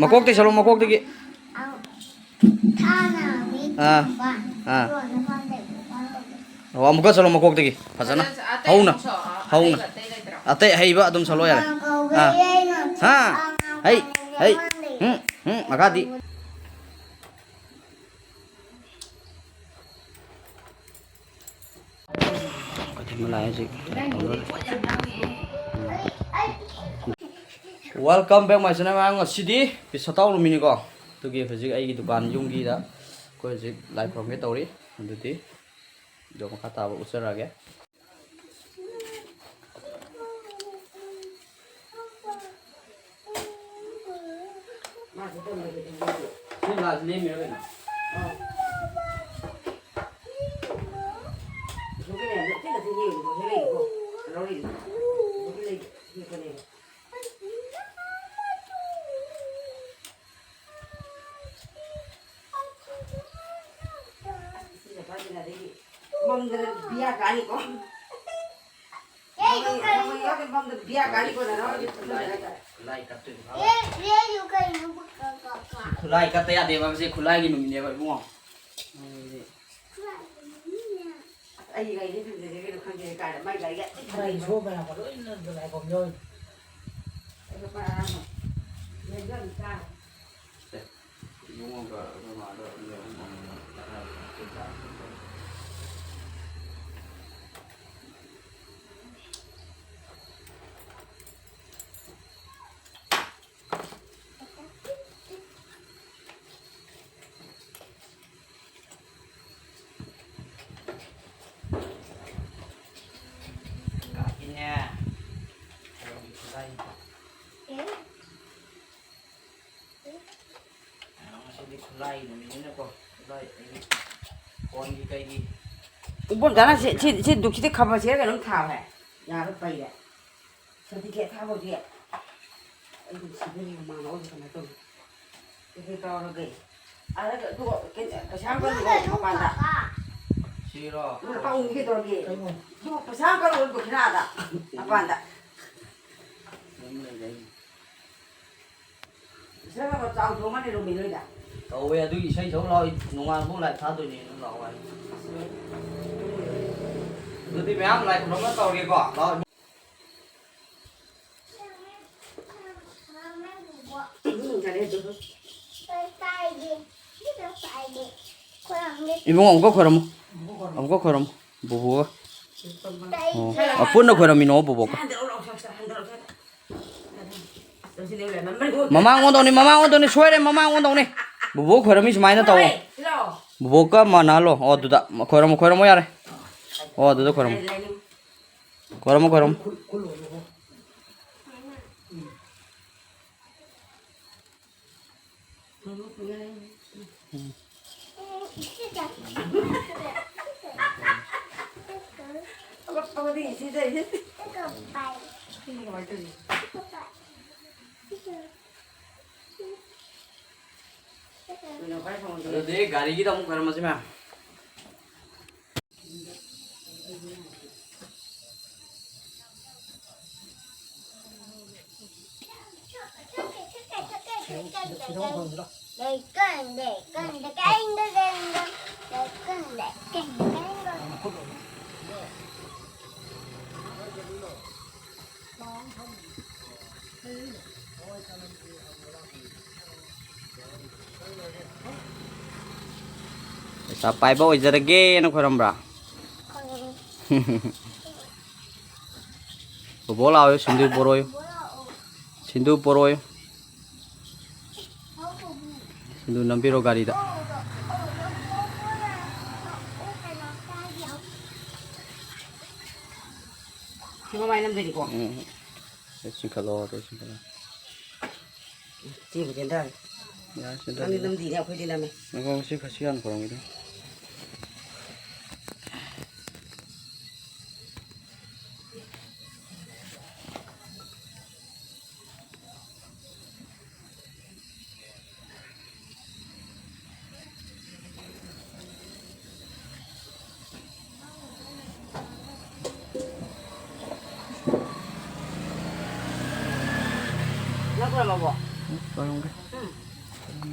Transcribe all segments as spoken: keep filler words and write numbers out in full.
ꯃꯀꯣꯛꯇꯒꯤ ꯁꯠꯂꯣ, ꯃꯀꯣꯛꯇꯒꯤ꯫ ꯑꯥ꯫ ꯑꯥ꯫ ꯑꯣ, ꯑꯃꯨꯛꯀ ꯁꯠꯂꯣ ꯃꯀꯣꯛꯇꯒꯤ꯫ ꯐꯖꯅ꯫ ꯍꯧꯅ꯫ ꯍꯧꯅ꯫ ꯑꯇꯩ ꯑꯍꯩꯕ ꯑꯗꯨꯝ ꯁꯠꯂꯣ ꯌꯥꯔꯦ꯫ ꯑꯥ꯫ ꯍꯥ? ꯍꯩ꯫ ꯍꯩ꯫ ꯎꯝ꯫ ꯎꯝ꯫ ꯃꯈꯥꯗꯤ꯫ Welcome back my channel꯫ ꯑꯉꯥꯡ ꯉꯁꯤꯗꯤ ꯄꯤꯁ ꯇꯧꯔꯨꯃꯤꯅꯤꯀꯣ꯫ ꯑꯗꯨꯒꯤ ꯍꯧꯖꯤꯛ ꯑꯩꯒꯤ ꯗꯨꯀꯥꯟ ꯌꯨꯝꯒꯤꯗ ꯑꯩꯈꯣꯏ ꯍꯧꯖꯤꯛ ꯂꯥꯏ ꯈꯨꯔꯨꯝꯒꯦ ꯇꯧꯔꯤ꯫ ꯑꯗꯨꯗꯤ ꯚꯤꯗꯤꯑꯣ ꯃꯈꯥ ꯇꯥꯕ ꯎꯠꯆꯔꯛꯑꯒꯦ꯫ ꯁꯤ ꯂꯥꯁ ꯂꯦꯝꯃꯤꯔꯣ ꯀꯩꯅꯣ? ꯃꯪꯗꯅ ꯕꯤꯌꯥ ꯀꯥꯅꯤꯀꯣ꯫ ꯃꯪꯗ ꯕꯤꯌꯥ ꯀꯥꯅꯤꯀꯣ ꯅꯅꯥꯎ꯫ ꯈꯨꯠꯂꯥꯏ ꯀꯠꯇꯣꯏꯅꯤ꯫ ꯈꯨꯠꯂꯥꯏ ꯀꯠꯇ ꯌꯥꯗꯦꯕ, ꯉꯁꯤ ꯈꯨꯠꯂꯥꯏꯒꯤ ꯅꯨꯃꯤꯠꯅꯦꯕ ꯏꯕꯨꯡꯉꯣ꯫ ꯑꯩ ꯒꯥꯔꯤꯗ ꯊꯝꯖꯒꯦ ꯀꯩꯅꯣ ꯈꯪꯗꯦ ꯀꯥꯏꯗ ꯃꯥꯏ ꯒꯥꯔꯤꯒ ꯂꯣꯏꯅ ꯂꯥꯏꯐꯝ ꯌꯧꯔꯤ꯫ ꯀꯥꯀꯤꯅꯦ꯫ ꯉꯁꯤꯗꯤ ꯈꯨꯠꯂꯥꯏ ꯅꯨꯃꯤꯠꯅꯤꯅꯀꯣ, ꯈꯨꯠꯂꯥꯏ ꯑꯩꯒꯤ ꯐꯣꯟꯒꯤ ꯀꯩꯒꯤ ꯏꯕꯣꯝꯆꯥꯅ ꯁꯤ, ꯁꯤ, ꯁꯤ ꯗꯨꯛꯁꯤꯗꯤ ꯈꯕꯔꯁꯤꯔ ꯀꯩꯅꯣꯝ ꯊꯥꯕ ꯍꯥꯏ꯫ ꯌꯥꯔꯣꯏ ꯄꯩꯔꯦ꯫ ꯁꯥꯔꯇꯤꯐꯤꯀꯦꯠ ꯊꯥꯕ ꯍꯧꯖꯤꯛ꯫ ꯑꯩ ꯁꯤꯗ ꯃꯃꯥꯡꯗ ꯑꯣꯏꯕ ꯀꯃꯥꯏꯅ ꯇꯧꯅꯤ? ꯀꯩꯀꯩ ꯇꯧꯔꯒꯦ? ꯑꯗ ꯑꯗꯨꯒ ꯀꯩꯅꯣ, ꯄꯩꯁꯥ ꯑꯃ ꯀꯜꯂꯨꯀꯣ ꯃꯄꯥꯟꯗ꯫ ꯁꯤꯔꯣ? ꯅꯪ ꯂꯨꯄꯥ ꯑꯍꯨꯝ ꯀꯩꯗꯧꯔꯒꯦ? ꯑꯗꯨ ꯄꯩꯁꯥ ꯑꯃ ꯀꯜꯂꯨꯀꯣ ꯗꯈꯤꯅꯥꯗ ꯃꯄꯥꯟꯗ꯫ ꯑꯗꯨꯝ ꯂꯩꯔꯦ꯫ ꯆꯥꯛ ꯊꯣꯡꯉꯅꯤ ꯔꯣꯃꯤ ꯅꯣꯏꯗ꯫ ꯇꯧꯋꯦ, ꯑꯗꯨꯒꯤ ꯏꯁꯩ ꯁꯛꯎ ꯂꯥꯛꯑꯣ, ꯑꯩ ꯅꯣꯡꯉꯥꯟꯕꯨꯛ ꯂꯥꯏ ꯊꯥꯗꯣꯏꯅꯦ, ꯑꯗꯨꯝ ꯂꯥꯛꯑꯣ ꯍꯥꯏ꯫ ꯑꯗꯨꯗꯤ ꯃꯌꯥꯝ ꯂꯥꯏ ꯈꯨꯔꯨꯝꯕ ꯇꯧꯔꯒꯦꯀꯣ, ꯂꯥꯛꯑꯣ꯫ ꯏꯕꯨꯡꯉꯣ, ꯑꯃꯨꯛꯀ ꯈꯣꯏꯔꯝꯃꯨ꯫ ꯑꯃꯨꯛꯀ ꯈꯣꯏꯔꯝꯃꯨ꯫ ꯕꯣꯕꯣꯒ꯫ ꯑꯣ꯫ ꯑ, ꯄꯨꯟꯅ ꯈꯣꯏꯔꯝꯃꯤꯅꯣ ꯕꯣꯕꯣꯒ꯫ ꯃꯃꯥꯡ ꯑꯣꯟꯗꯧꯅꯤ, ꯃꯃꯥꯡ ꯑꯣꯟꯗꯧꯅꯤ, ꯁꯣꯏꯔꯦ, ꯃꯃꯥꯡ ꯑꯣꯟꯗꯧꯅꯤ꯫ ꯕꯣꯕꯣ ꯈꯣꯏꯔꯝꯃꯤ ꯁꯨꯃꯥꯏꯅ ꯇꯧꯋꯣ꯫ ꯕꯣꯕꯣꯛꯀ ꯃꯥꯟꯅꯍꯜꯂꯣ꯫ ꯑꯣ, ꯑꯗꯨꯗ ꯈꯣꯏꯔꯝꯃꯣ, ꯈꯣꯏꯔꯝꯃꯣ ꯌꯥꯔꯦ꯫ ꯑꯣ, ꯑꯗꯨꯗ ꯈꯣꯏꯔꯝꯃꯣ꯫ ꯈꯣꯏꯔꯝꯃꯣ, ꯈꯣꯏꯔꯝꯃꯣ꯫ ꯑꯗꯨꯗꯤ ꯒꯥꯔꯤꯒꯤꯗ ꯑꯃꯨꯛ ꯈꯣꯏꯔꯝꯃꯁꯤ ꯃꯌꯥꯝ꯫ ꯄꯩꯁꯥ ꯄꯥꯏꯕ ꯑꯣꯏꯖꯔꯒꯦꯅ ꯈꯣꯏꯔꯝꯕ꯭ꯔꯥ? ꯕꯣꯕꯣ ꯂꯥꯛꯑꯣ, ꯁꯤꯟꯗꯨ ꯄꯣꯔꯣꯌꯨ꯫ ꯁꯤꯟꯗꯨ ꯄꯣꯔꯣꯌꯨ꯫ ꯁꯤꯟꯗꯨ ꯅꯝꯕꯤꯔꯣ ꯒꯥꯔꯤꯗ꯫ ꯁꯤ ꯃꯃꯥꯏ ꯅꯝꯗꯣꯏꯅꯤꯀꯣ? ꯎꯝ꯫ ꯁꯤ ꯆꯤꯡꯈꯠꯂꯣ, ꯑꯗꯨ ꯆꯤꯡꯈꯠꯂꯣ꯫ ꯁꯤꯕꯨ ꯆꯦꯟꯊꯔꯦ꯫ ꯌꯥꯔꯦ, ꯅꯪꯗꯤ ꯆꯦꯟꯊꯔꯦ꯫ ꯅꯝꯗꯤꯅꯦ, ꯑꯩꯈꯣꯏꯗꯤ ꯅꯝꯃꯦ꯫ ꯉꯥꯏꯈꯣ, ꯁꯤ ꯈꯔ ꯁꯤ ꯍꯥꯟꯅ ꯈꯣꯏꯔꯝꯈꯤꯗꯣꯏꯅꯤ꯫ ꯅꯪ ꯈꯣꯏꯔꯝꯃꯕꯣ? ꯎꯝ, ꯈꯣꯏꯔꯝꯒꯦ꯫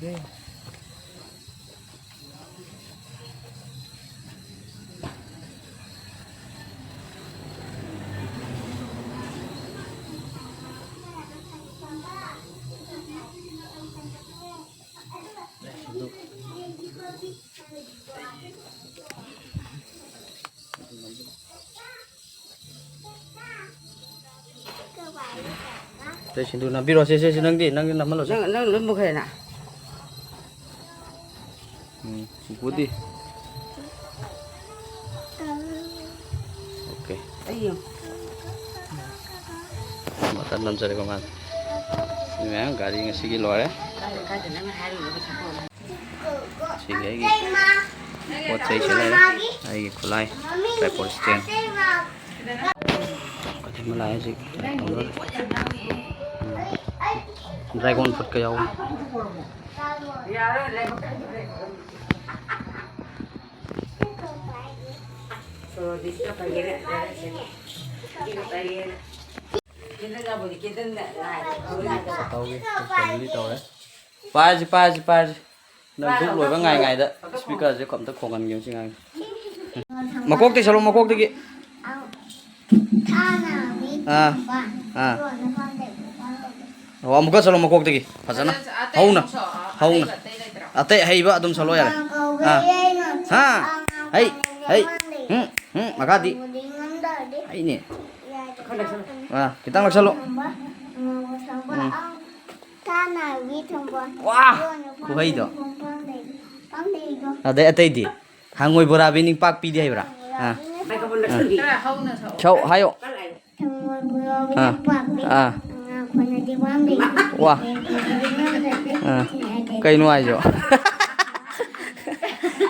ꯑꯇꯩ ꯁꯤꯡꯗꯨ ꯅꯝꯕꯤꯔꯣ꯫ ꯁꯦ, ꯁꯦ, ꯁꯦ, ꯅꯪꯗꯤ, ꯅꯪꯗꯤ ꯅꯝꯍꯜꯂꯣ, ꯁꯦ꯫ ꯅꯪ, ꯅꯪ ꯂꯣꯏ ꯃꯨꯛꯈ꯭ꯔꯦꯅ꯫ ꯎꯝ, ꯁꯤꯡꯀꯨꯗꯤ? ꯑꯣꯀꯦ꯫ ꯑꯩ ꯌꯦꯡꯉꯨ꯫ ꯕꯇꯟ ꯅꯝꯖꯔꯦꯀꯣ ꯃꯥꯅ꯫ ꯁꯤ ꯃꯌꯥꯝ ꯒꯥꯔꯤ ꯉꯁꯤꯒꯤ ꯂꯣꯏꯔꯦ꯫ ꯀꯥꯏꯗ, ꯀꯥꯏꯗ ꯅꯪꯅ ꯍꯥꯏꯔꯤꯕ ꯄꯩꯁꯥ ꯀꯣꯟꯅ? ꯁꯤꯒꯤ ꯑꯩꯒꯤ ꯄꯣꯠ ꯆꯩꯁꯨ ꯂꯩꯔꯦ꯫ ꯑꯩꯒꯤ ꯈꯨꯠꯂꯥꯏ, tripod stand꯫ ꯑꯗꯩ ꯃꯂꯥꯏ ꯍꯧꯖꯤꯛ dragon fruitꯀ ꯌꯥꯎꯕꯅꯤ꯫ ꯇꯧꯒꯦ, family ꯇꯧꯔꯦ꯫ ꯄꯥꯏꯔꯁꯤ, ꯄꯥꯏꯔꯁꯤ, ꯄꯥꯏꯔꯁꯤ꯫ ꯅꯪ group ꯂꯣꯏꯕ ꯉꯥꯏ ꯉꯥꯏꯗ speakerꯁꯦ ꯑꯝꯇ ꯈꯣꯡꯍꯟꯒꯦ ꯁꯤ ꯉꯥꯡꯁꯦ꯫ ꯃꯀꯣꯛꯇꯒꯤ ꯁꯠꯂꯣ, ꯃꯀꯣꯛꯇꯒꯤ꯫ ꯑꯥ꯫ ꯑꯥ꯫ ꯑꯣ, ꯑꯃꯨꯛꯀ ꯆꯠꯂꯣ ꯃꯀꯣꯛꯇꯒꯤ ꯐꯖꯅ꯫ ꯍꯧꯅ꯫ ꯍꯧꯅ꯫ ꯑꯇꯩ ꯑꯍꯩꯕ ꯑꯗꯨꯝ ꯁꯠꯂꯣ ꯌꯥꯔꯦ꯫ ꯑꯥ꯫ ꯍꯥ꯫ ꯍꯩ꯫ ꯍꯩ꯫ ꯎꯝ꯫ ꯎꯝ꯫ ꯃꯈꯥꯗꯤ꯫ ꯍꯩꯅꯦ꯫ ꯑꯥ, ꯈꯤꯇꯪ ꯂꯧꯁꯜꯂꯣ꯫ ꯎꯝ꯫ ꯋꯥ! ꯈꯨꯍꯩꯗꯣ꯫ ꯑꯗꯩ ꯑꯇꯩꯗꯤ? ꯍꯪꯉꯣꯏ ꯕꯣꯔꯥꯕꯤ ꯅꯤꯡꯄꯥꯛꯄꯤꯗꯤ ꯍꯩꯕ꯭ꯔꯥ? ꯑꯥ꯫ ꯈꯔ ꯍꯧꯅ ꯁꯛꯑꯣ꯫ ꯁꯛꯑꯣ, ꯍꯥꯏꯌꯣ꯫ ꯑꯥ꯫ ꯑꯥ꯫ ꯋꯥ꯫ ꯑꯥ꯫ ꯀꯩꯅꯣ ꯍꯥꯏꯁꯤꯕꯣ?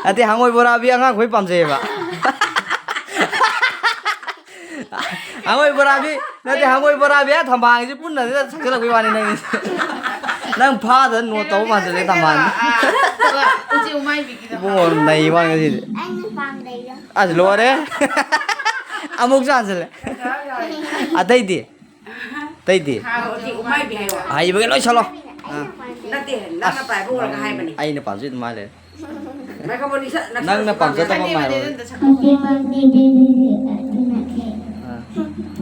ꯅꯠꯇꯦ, ꯍꯪꯉꯣꯏ ꯕꯣꯔꯥꯕꯤ ꯑꯉꯥꯡꯈꯣꯏ ꯄꯥꯝꯖꯩꯌꯦꯕ꯫ ꯍꯪꯉꯣꯏ ꯕꯣꯔꯥꯕꯤ, ꯅꯠꯇꯦ, ꯍꯪꯉꯣꯏ ꯕꯣꯔꯥꯕꯤ ꯍꯥꯏꯔ ꯊꯝꯕꯥꯜꯒꯤꯁꯦ ꯄꯨꯟꯅ ꯁꯤꯗ ꯁꯛꯆꯜꯂꯛꯄꯩ ꯋꯥꯅꯤ ꯅꯪꯒꯤꯁꯦ꯫ ꯅꯪ ꯐꯥꯗ ꯅꯣꯠ ꯇꯧꯕ ꯃꯥꯟꯁꯤꯜꯂꯦ ꯊꯝꯕꯥꯜ꯫ ꯑꯥ, ꯑꯥ, ꯎꯆꯤ ꯎꯃꯥꯏꯕꯤꯒꯤꯗꯣ ꯏꯕꯨꯡꯉꯣ, ꯍꯥꯞꯄꯣ꯫ ꯅꯩ ꯋꯥꯅꯤ ꯉꯁꯤꯗꯤ꯫ ꯑꯩꯅ ꯄꯥꯝꯗꯩꯗꯣ꯫ ꯑꯁ, ꯂꯣꯏꯔꯦ꯫ ꯑꯃꯨꯛꯁꯨ ꯍꯟꯖꯤꯜꯂꯦ꯫ ꯑꯇꯩꯗꯤ? ꯑꯇꯩꯗꯤ? ꯍꯥ, ꯎꯆꯤ ꯎꯃꯥꯏꯕꯤ ꯍꯥꯏꯌꯣ꯫ ꯍꯩꯕꯒꯤ ꯂꯣꯏ ꯁꯠꯂꯣ꯫ ꯑꯥ꯫ ꯅꯠꯇꯦ, ꯅꯪꯅ ꯄꯥꯏꯕ ꯎꯔꯒ ꯍꯥꯏꯕꯅꯤ꯫ ꯑꯩꯅ ꯄꯥꯝꯖꯩ ꯑꯗꯨꯝ ꯍꯥꯏ ꯂꯩꯔꯦ꯫ ꯃꯥꯏꯀ꯭ꯔꯣꯐꯣꯟ ꯏꯁꯥ ꯅꯛꯁꯜꯂꯁꯨ ꯅꯪꯅ ꯄꯥꯝꯖꯗꯕ ꯄꯥꯝꯃꯦ꯫ ꯑꯃ ꯍꯥꯏꯔꯣ꯫ Happy birthday baby ꯑꯗꯨꯅ ꯀꯦꯛ꯫ ꯑꯥ꯫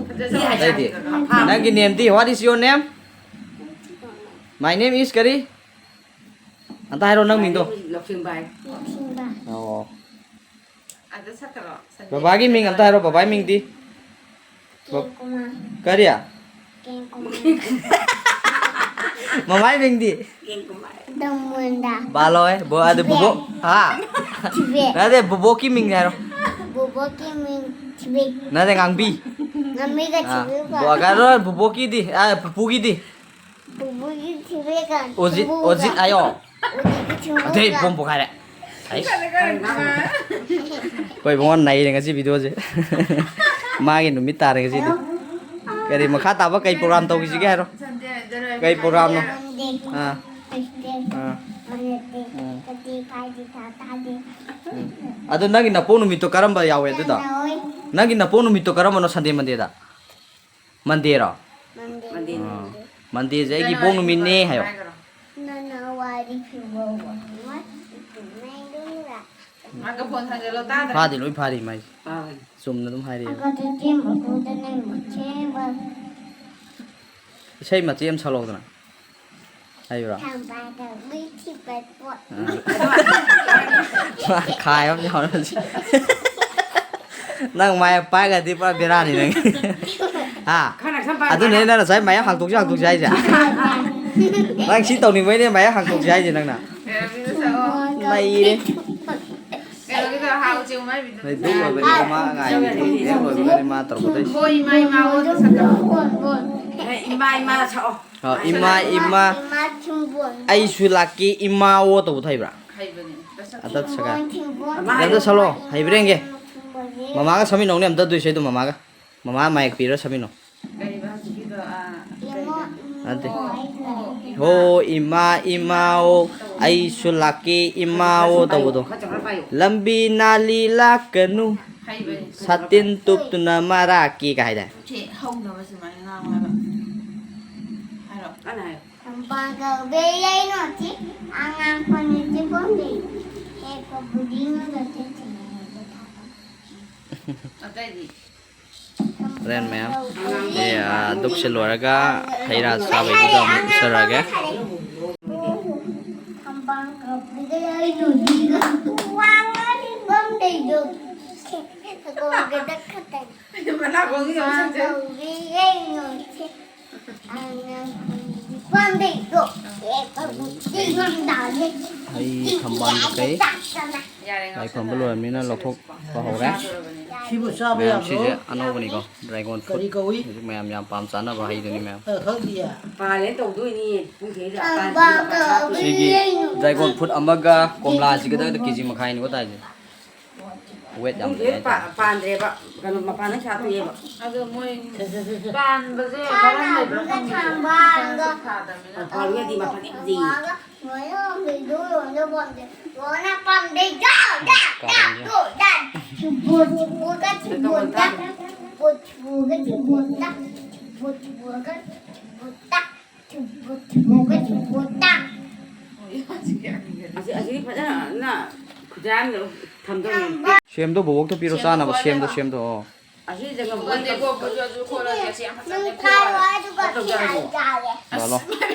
ꯐꯖꯩ ꯍꯥꯏꯁꯦ꯫ ꯑꯇꯩꯗꯤ? ꯐꯥꯝ꯫ ꯅꯪꯒꯤ nameꯗꯤ? What is your name? My name is ꯀꯔꯤ? ꯑꯝꯇ ꯍꯥꯏꯔꯣ ꯅꯪ ꯃꯤꯡꯗꯣ꯫ ꯂꯧꯁꯤꯡꯕ ꯍꯥꯏ꯫ ꯂꯧꯁꯤꯡꯕ꯫ ꯑꯣ꯫ ꯑꯗ ꯁꯛꯀꯔꯣ? ꯕꯕꯥꯒꯤ ꯃꯤꯡ ꯑꯝꯇ ꯍꯥꯏꯔꯣ, ꯕꯕꯥꯒꯤ ꯃꯤꯡꯗꯤ? ꯀꯦꯟ ꯀꯨꯃꯥꯔ꯫ ꯀꯔꯤ? ꯀꯦꯟ ꯀꯨꯃꯥꯔ꯫ ꯃꯃꯥꯏ ꯃꯤꯡꯗꯤ? ꯀꯦꯟ ꯀꯨꯃꯥꯔ꯫ ꯗꯃꯨꯟꯗ꯫ ꯕꯥꯂꯣꯏ, ꯕꯣ-, ꯑꯗꯨ ꯊꯤꯕꯦꯠ꯫ ꯕꯣꯕꯣꯛ, ꯍꯥ? ꯊꯤꯕꯦꯠ꯫ ꯅꯠꯇꯦ, ꯕꯣꯕꯣꯛꯀꯤ ꯃꯤꯡ ꯍꯥꯏꯔꯣ꯫ ꯕꯣꯕꯣꯛꯀꯤ ꯃꯤꯡ ꯊꯤꯕꯦꯠ꯫ ꯅꯠꯇꯦ, ꯉꯥꯡꯕꯤ꯫ ꯉꯥꯡꯕꯤꯒ ꯑꯥ, ꯊꯤꯕꯦꯠꯀ꯫ ꯕꯣ-, ꯀꯩꯅꯣ, ꯕꯣꯕꯣꯛꯀꯤꯗꯤ, ꯑꯥ, ꯄꯨꯄꯨꯒꯤꯗꯤ? ꯄꯨꯄꯨꯒꯤ ꯊꯤꯕꯦꯠꯀ ꯑꯣꯖꯤꯠ, ꯊꯤꯕꯨꯒ꯫ ꯑꯣꯖꯤꯠ ꯍꯥꯏꯌꯣ꯫ ꯑꯣꯖꯤꯠꯀꯤ ꯊꯤꯕꯨꯒ꯫ ꯑꯗꯩ ꯕꯣꯝ ꯄꯣꯈꯥꯏꯔꯦ꯫ ꯑꯩꯁ꯫ ꯑꯩꯈꯣꯏ ꯏꯕꯨꯡꯉꯣ ꯅꯩꯔꯦ ꯉꯁꯤ videoꯁꯦ꯫ ꯃꯥꯒꯤ ꯅꯨꯃꯤꯠ ꯇꯥꯔꯦ ꯉꯁꯤꯗꯤ꯫ ꯀꯔꯤ ꯃꯈꯥ ꯇꯥꯕ ꯀꯩ program ꯇꯧꯈꯤꯁꯤꯒꯦ ꯍꯥꯏꯔꯣ? ꯀꯩ programꯅꯣ? Monday꯫ ꯑꯥ꯫ Tuesday꯫ ꯑꯥ꯫ Wednesday꯫ ꯑꯥ꯫ Thursday, Friday, Saturday꯫ ꯎꯝ꯫ ꯑꯗꯣ ꯅꯪꯒꯤ ꯅꯄꯣꯛ ꯅꯨꯃꯤꯠꯇꯣ ꯀꯔꯝꯕ ꯌꯥꯎꯋꯦ ꯑꯗꯨꯗꯣ? ꯌꯥꯎꯋꯦ꯫ ꯅꯪꯒꯤ ꯅꯄꯣꯛ ꯅꯨꯃꯤꯠꯇꯣ ꯀꯔꯝꯕꯅꯣ, Sunday, Mondayꯗ? Mondayꯔꯣ? Monday꯫ Monday꯫ ꯑꯥ꯫ Mondayꯁꯦ ꯑꯩꯒꯤ ꯏꯄꯣꯛ ꯅꯨꯃꯤꯠꯅꯦ ꯍꯥꯏꯌꯣ꯫ January, February꯫ January February March April May June July. Microphone ꯊꯥꯡꯖꯜꯂꯣ, ꯇꯥꯗ꯭ꯔꯦ꯫ ꯐꯥꯗꯤ ꯂꯣꯏ ꯐꯥꯔꯤ ꯃꯥꯏꯁꯦ꯫ ꯐꯥꯕꯅꯤ꯫ ꯆꯨꯝꯅ ꯑꯗꯨꯝ ꯍꯥꯏꯔꯛꯑꯦꯕ꯫ ꯑꯒ ꯇꯦꯇꯦꯝ ꯃꯀꯨꯗꯅꯦ ꯃꯊꯦꯕ꯫ ꯏꯁꯩ ꯃꯆꯦꯠ ꯑꯃ ꯁꯛꯂꯛꯎꯗꯅ꯫ ꯍꯩꯕ꯭ꯔꯣ? ꯊꯝꯕꯥꯜꯗ ꯃꯩ ꯊꯤꯕ ꯄꯣꯠ꯫ ꯑꯥ꯫ ꯃꯥ ꯈꯥꯏ ꯑꯃ ꯌꯥꯎꯔꯝꯃꯤ꯫ ꯅꯪ ꯃꯥꯏ ꯄꯥꯏꯒ꯭ꯔꯗꯤ ꯄꯨꯔꯥ ꯕꯦꯔꯥꯅꯤ ꯅꯪ꯫ ꯍꯥ? ꯈꯔ ꯅꯛꯁꯟ ꯄꯥꯏꯌꯨ꯫ ꯑꯗꯨꯅꯦ ꯅꯪꯅ ꯉꯁꯥꯏ ꯃꯌꯥꯝ ꯍꯥꯡꯇꯣꯛꯁꯤ, ꯍꯥꯡꯇꯣꯛꯁꯤ ꯍꯥꯏꯁꯦ꯫ ꯅꯪ ꯁꯤ ꯇꯧꯅꯤꯡꯕꯩꯅꯦ ꯃꯌꯥꯝ ꯍꯥꯡꯇꯣꯛꯁꯤ ꯍꯥꯏꯁꯦ ꯅꯪꯅ꯫ ꯅꯩꯔꯦ꯫ ꯀꯩꯅꯣꯒꯤꯗꯣ ꯍꯥꯎ ꯆꯦ ꯃꯥꯏꯕꯤꯗꯣ꯫ ꯍꯩ, ꯑꯗꯨ ꯂꯣꯏꯕꯅꯤ ꯃꯥ ꯉꯥꯏꯔꯤꯅꯦ꯫ ꯍꯦꯛ ꯂꯣꯏꯕꯒꯅꯦ ꯃꯥ ꯇꯧꯔꯛꯀꯗꯣꯏꯁꯦ꯫ ꯍꯣꯏ, ꯏꯃꯥ, ꯏꯃꯥ, ꯑꯣ, ꯁꯛꯀꯠꯂꯣ꯫ ꯑꯦ, ꯏꯃꯥ, ꯏꯃꯥ ꯁꯛꯑꯣ꯫ ꯑ, ꯏꯃꯥ, ꯏꯃꯥ, ꯏꯃꯥ ꯊꯤꯡꯕꯣꯟ꯫ ꯑꯩꯁꯨ ꯂꯥꯛꯀꯦ, ꯏꯃꯥ ꯑꯣ ꯇꯧꯕꯗꯣ ꯍꯩꯕ꯭ꯔꯥ? ꯍꯩꯕꯅꯦ꯫ ꯑꯝꯇ ꯁꯛꯀꯦ꯫ ꯑꯝꯇ ꯁꯛꯀꯦ꯫ ꯊꯤꯡꯕꯣꯟ, ꯊꯤꯡꯕꯣꯟ, ꯑꯝꯇ ꯁꯛꯂꯣ, ꯏꯃꯥ, ꯍꯩꯕ꯭ꯔꯥ ꯌꯦꯡꯒꯦ? ꯏꯃꯥ ꯊꯤꯡꯕꯣꯟ꯫ ꯃꯃꯥꯒ ꯁꯛꯃꯤꯟꯅꯧꯅꯦ, ꯑꯝꯇ ꯑꯗꯨꯏ ꯏꯁꯩꯗꯣ ꯃꯃꯥꯒ꯫ ꯃꯃꯥ ꯃꯥꯏꯛ ꯄꯤꯔ ꯁꯛꯃꯤꯟꯅꯧ꯫ ꯀꯩꯕ ꯍꯧꯖꯤꯛꯀꯤꯗꯣ, ꯑꯥ, ꯏꯃꯥ, ꯀꯩꯕ? ꯅꯠꯇꯦ꯫ ꯏꯃꯥ, ꯏꯃꯥ꯫ ꯍꯣ, ꯏꯃꯥ, ꯏꯃꯥ, ꯑꯣ, ꯑꯩꯁꯨ ꯂꯥꯛꯀꯦ, ꯏꯃꯥ, ꯑꯣ ꯇꯧꯕꯗꯣ꯫ ꯈꯔ ꯆꯪꯈꯠꯂ ꯄꯥꯏꯌꯣ꯫ ꯂꯝꯕꯤ ꯅꯥꯂꯤ ꯂꯥꯛꯀꯅꯨ, ꯍꯩꯕꯅꯦ꯫ ꯁꯥꯇꯤꯟ ꯇꯨꯞꯇꯨꯅ ꯃꯔꯥꯛꯀꯤ ꯀꯥꯏꯗ꯫ ꯁꯤ ꯍꯧꯅꯕ ꯁꯨꯃꯥꯏꯅ ꯉꯥꯡꯉꯣ ꯍꯥꯏꯕ꯫ ꯍꯥꯏꯔꯣ꯫ ꯀꯟꯅ ꯍꯥꯏꯌꯣ꯫ ꯂꯝꯕꯤ ꯄꯥꯡꯒꯜꯗꯤ ꯌꯩꯅꯣꯁꯤ ꯑꯉꯥꯡ ꯐꯅꯁꯤ ꯄꯣꯟꯗꯦ꯫ ꯍꯦꯛꯄꯕꯨꯗꯤ ꯉꯝꯗꯦ꯫ ꯑꯇꯩꯗꯤ? ꯍꯣꯔꯦꯟ ꯃꯌꯥꯝ꯫ ꯑꯦ, ꯑꯥ, ꯗꯨꯛꯁꯦ ꯂꯣꯏꯔꯒ ꯍꯩ ꯔꯥ ꯆꯥꯕꯩꯗꯨꯗ ꯑꯃꯨꯛ ꯎꯠꯆꯔꯛꯑꯒꯦ꯫ ꯊꯝꯕꯥꯜ ꯀꯥꯞꯄꯤꯒ ꯌꯩꯅꯣꯁꯤꯒ ꯋꯥ ꯉꯥꯡꯐꯝ ꯂꯩꯗꯣ꯫ ꯁꯒꯣꯜꯒꯤꯗ ꯈꯛꯇꯅꯤ꯫ ꯃꯅꯥ ꯈꯣꯡꯕꯤ ꯌꯥꯝ ꯁꯛꯆꯩ꯫ ꯄꯥꯡꯒꯜꯗꯤ ꯌꯩꯅꯣꯁꯤ꯫ ꯍꯩ ꯊꯝꯕꯥꯜ ꯀꯩꯀꯩ ꯂꯥꯏ ꯈꯨꯔꯨꯝꯕ ꯂꯣꯏꯔꯕꯅꯤꯅ ꯂꯧꯊꯣꯛꯄ ꯍꯧꯔꯦ꯫ ꯁꯤꯕꯨ ꯆꯥꯕ ꯃꯌꯥꯝ ꯌꯥꯕ꯭ꯔꯣ? ꯁꯤꯁꯦ ꯑꯅꯧꯕꯅꯤꯀꯣ, dragon fruit꯫ ꯀꯔꯤ ꯀꯧꯏ? ꯍꯧꯖꯤꯛ ꯃꯌꯥꯝ ꯌꯥꯝ ꯄꯥꯝ ꯆꯥꯅꯕ ꯍꯩꯗꯨꯅꯤ ꯃꯌꯥꯝ꯫ ꯑ, ꯈꯪꯗꯤꯌꯦ꯫ ꯄꯥꯜꯂꯦ ꯇꯧꯗꯣꯏꯅꯤ꯫ ꯄꯨꯡ ꯀꯩꯗ ꯄꯥꯜꯂꯦ? ꯁꯤꯒꯤ dragon fruit ꯑꯃꯒ ꯀꯣꯝꯂꯥꯁꯤꯒꯗ ꯀꯦꯖꯤ ꯃꯈꯥꯏꯅꯤꯀꯣ ꯇꯥꯏꯁꯦ꯫ ꯋꯦꯠ ꯌꯥꯝ ꯂꯩ ꯍꯧꯖꯤꯛ ꯄꯥ-, ꯍꯥꯏꯇꯥꯔꯦ꯫ ꯄꯥꯟꯗ꯭ꯔꯦꯕ꯫ ꯀꯩꯅꯣ, ꯃꯄꯥꯟꯗ ꯁꯥꯠꯇꯣꯛꯑꯦꯕ꯫ ꯑꯗꯣ ꯃꯣꯏ ꯄꯥꯟꯕꯁꯦ ꯃꯔꯝ ꯂꯩꯕ꯭ꯔꯥ ꯈꯪꯗꯦ꯫ ꯊꯥꯡꯕꯒ ꯃꯄꯥꯟꯁꯨ ꯊꯥꯗꯕꯅꯤꯅ꯫ ꯄꯥꯜꯂꯒꯗꯤ ꯃꯄꯥꯟ ꯌꯥꯝ ꯂꯩꯌꯦ꯫ ꯂꯣꯏꯅ ꯄꯥꯝꯗꯦ꯫ ꯂꯣꯏꯅ ꯄꯥꯝꯗꯦ꯫ ꯖꯥ, ꯖꯥ, ꯖꯥ, ꯀꯥꯔꯟꯁꯦ꯫ ꯖꯥ, ꯖꯥ꯫ ꯆꯨꯕꯣꯠ, ꯆꯨꯕꯣꯠꯀ ꯆꯨꯕꯣꯠꯇ꯫ ꯆꯨꯕꯣꯠ, ꯆꯨꯕꯣꯠꯀ ꯆꯨꯕꯣꯠꯇ꯫ ꯆꯨꯕꯣꯠ, ꯆꯨꯕꯣꯠꯀ ꯆꯨꯕꯣꯠꯇ꯫ ꯑꯁꯤ, ꯑꯁꯤꯗꯤ ꯐꯖꯅ ꯈꯨꯖꯥꯏ ꯑꯃꯗ ꯊꯝꯗꯧꯅꯤ꯫ ꯁꯦꯝꯗꯣ ꯕꯣꯕꯣꯛꯇ ꯄꯤꯔꯣ, ꯆꯥꯅꯕ ꯁꯦꯝꯗꯣ, ꯁꯦꯝꯗꯣ, ꯑꯣ꯫ ꯑꯁꯤ ꯖꯪꯒꯜ ꯕꯣꯏ ꯅꯪ ꯊꯥꯔꯣ ꯑꯗꯨꯒ ꯁꯤ ꯌꯥꯝ ꯐꯖꯅ ꯊꯣꯛꯑꯒ ꯂꯥꯛꯑꯦ꯫ ꯂꯥꯛꯑꯣ꯫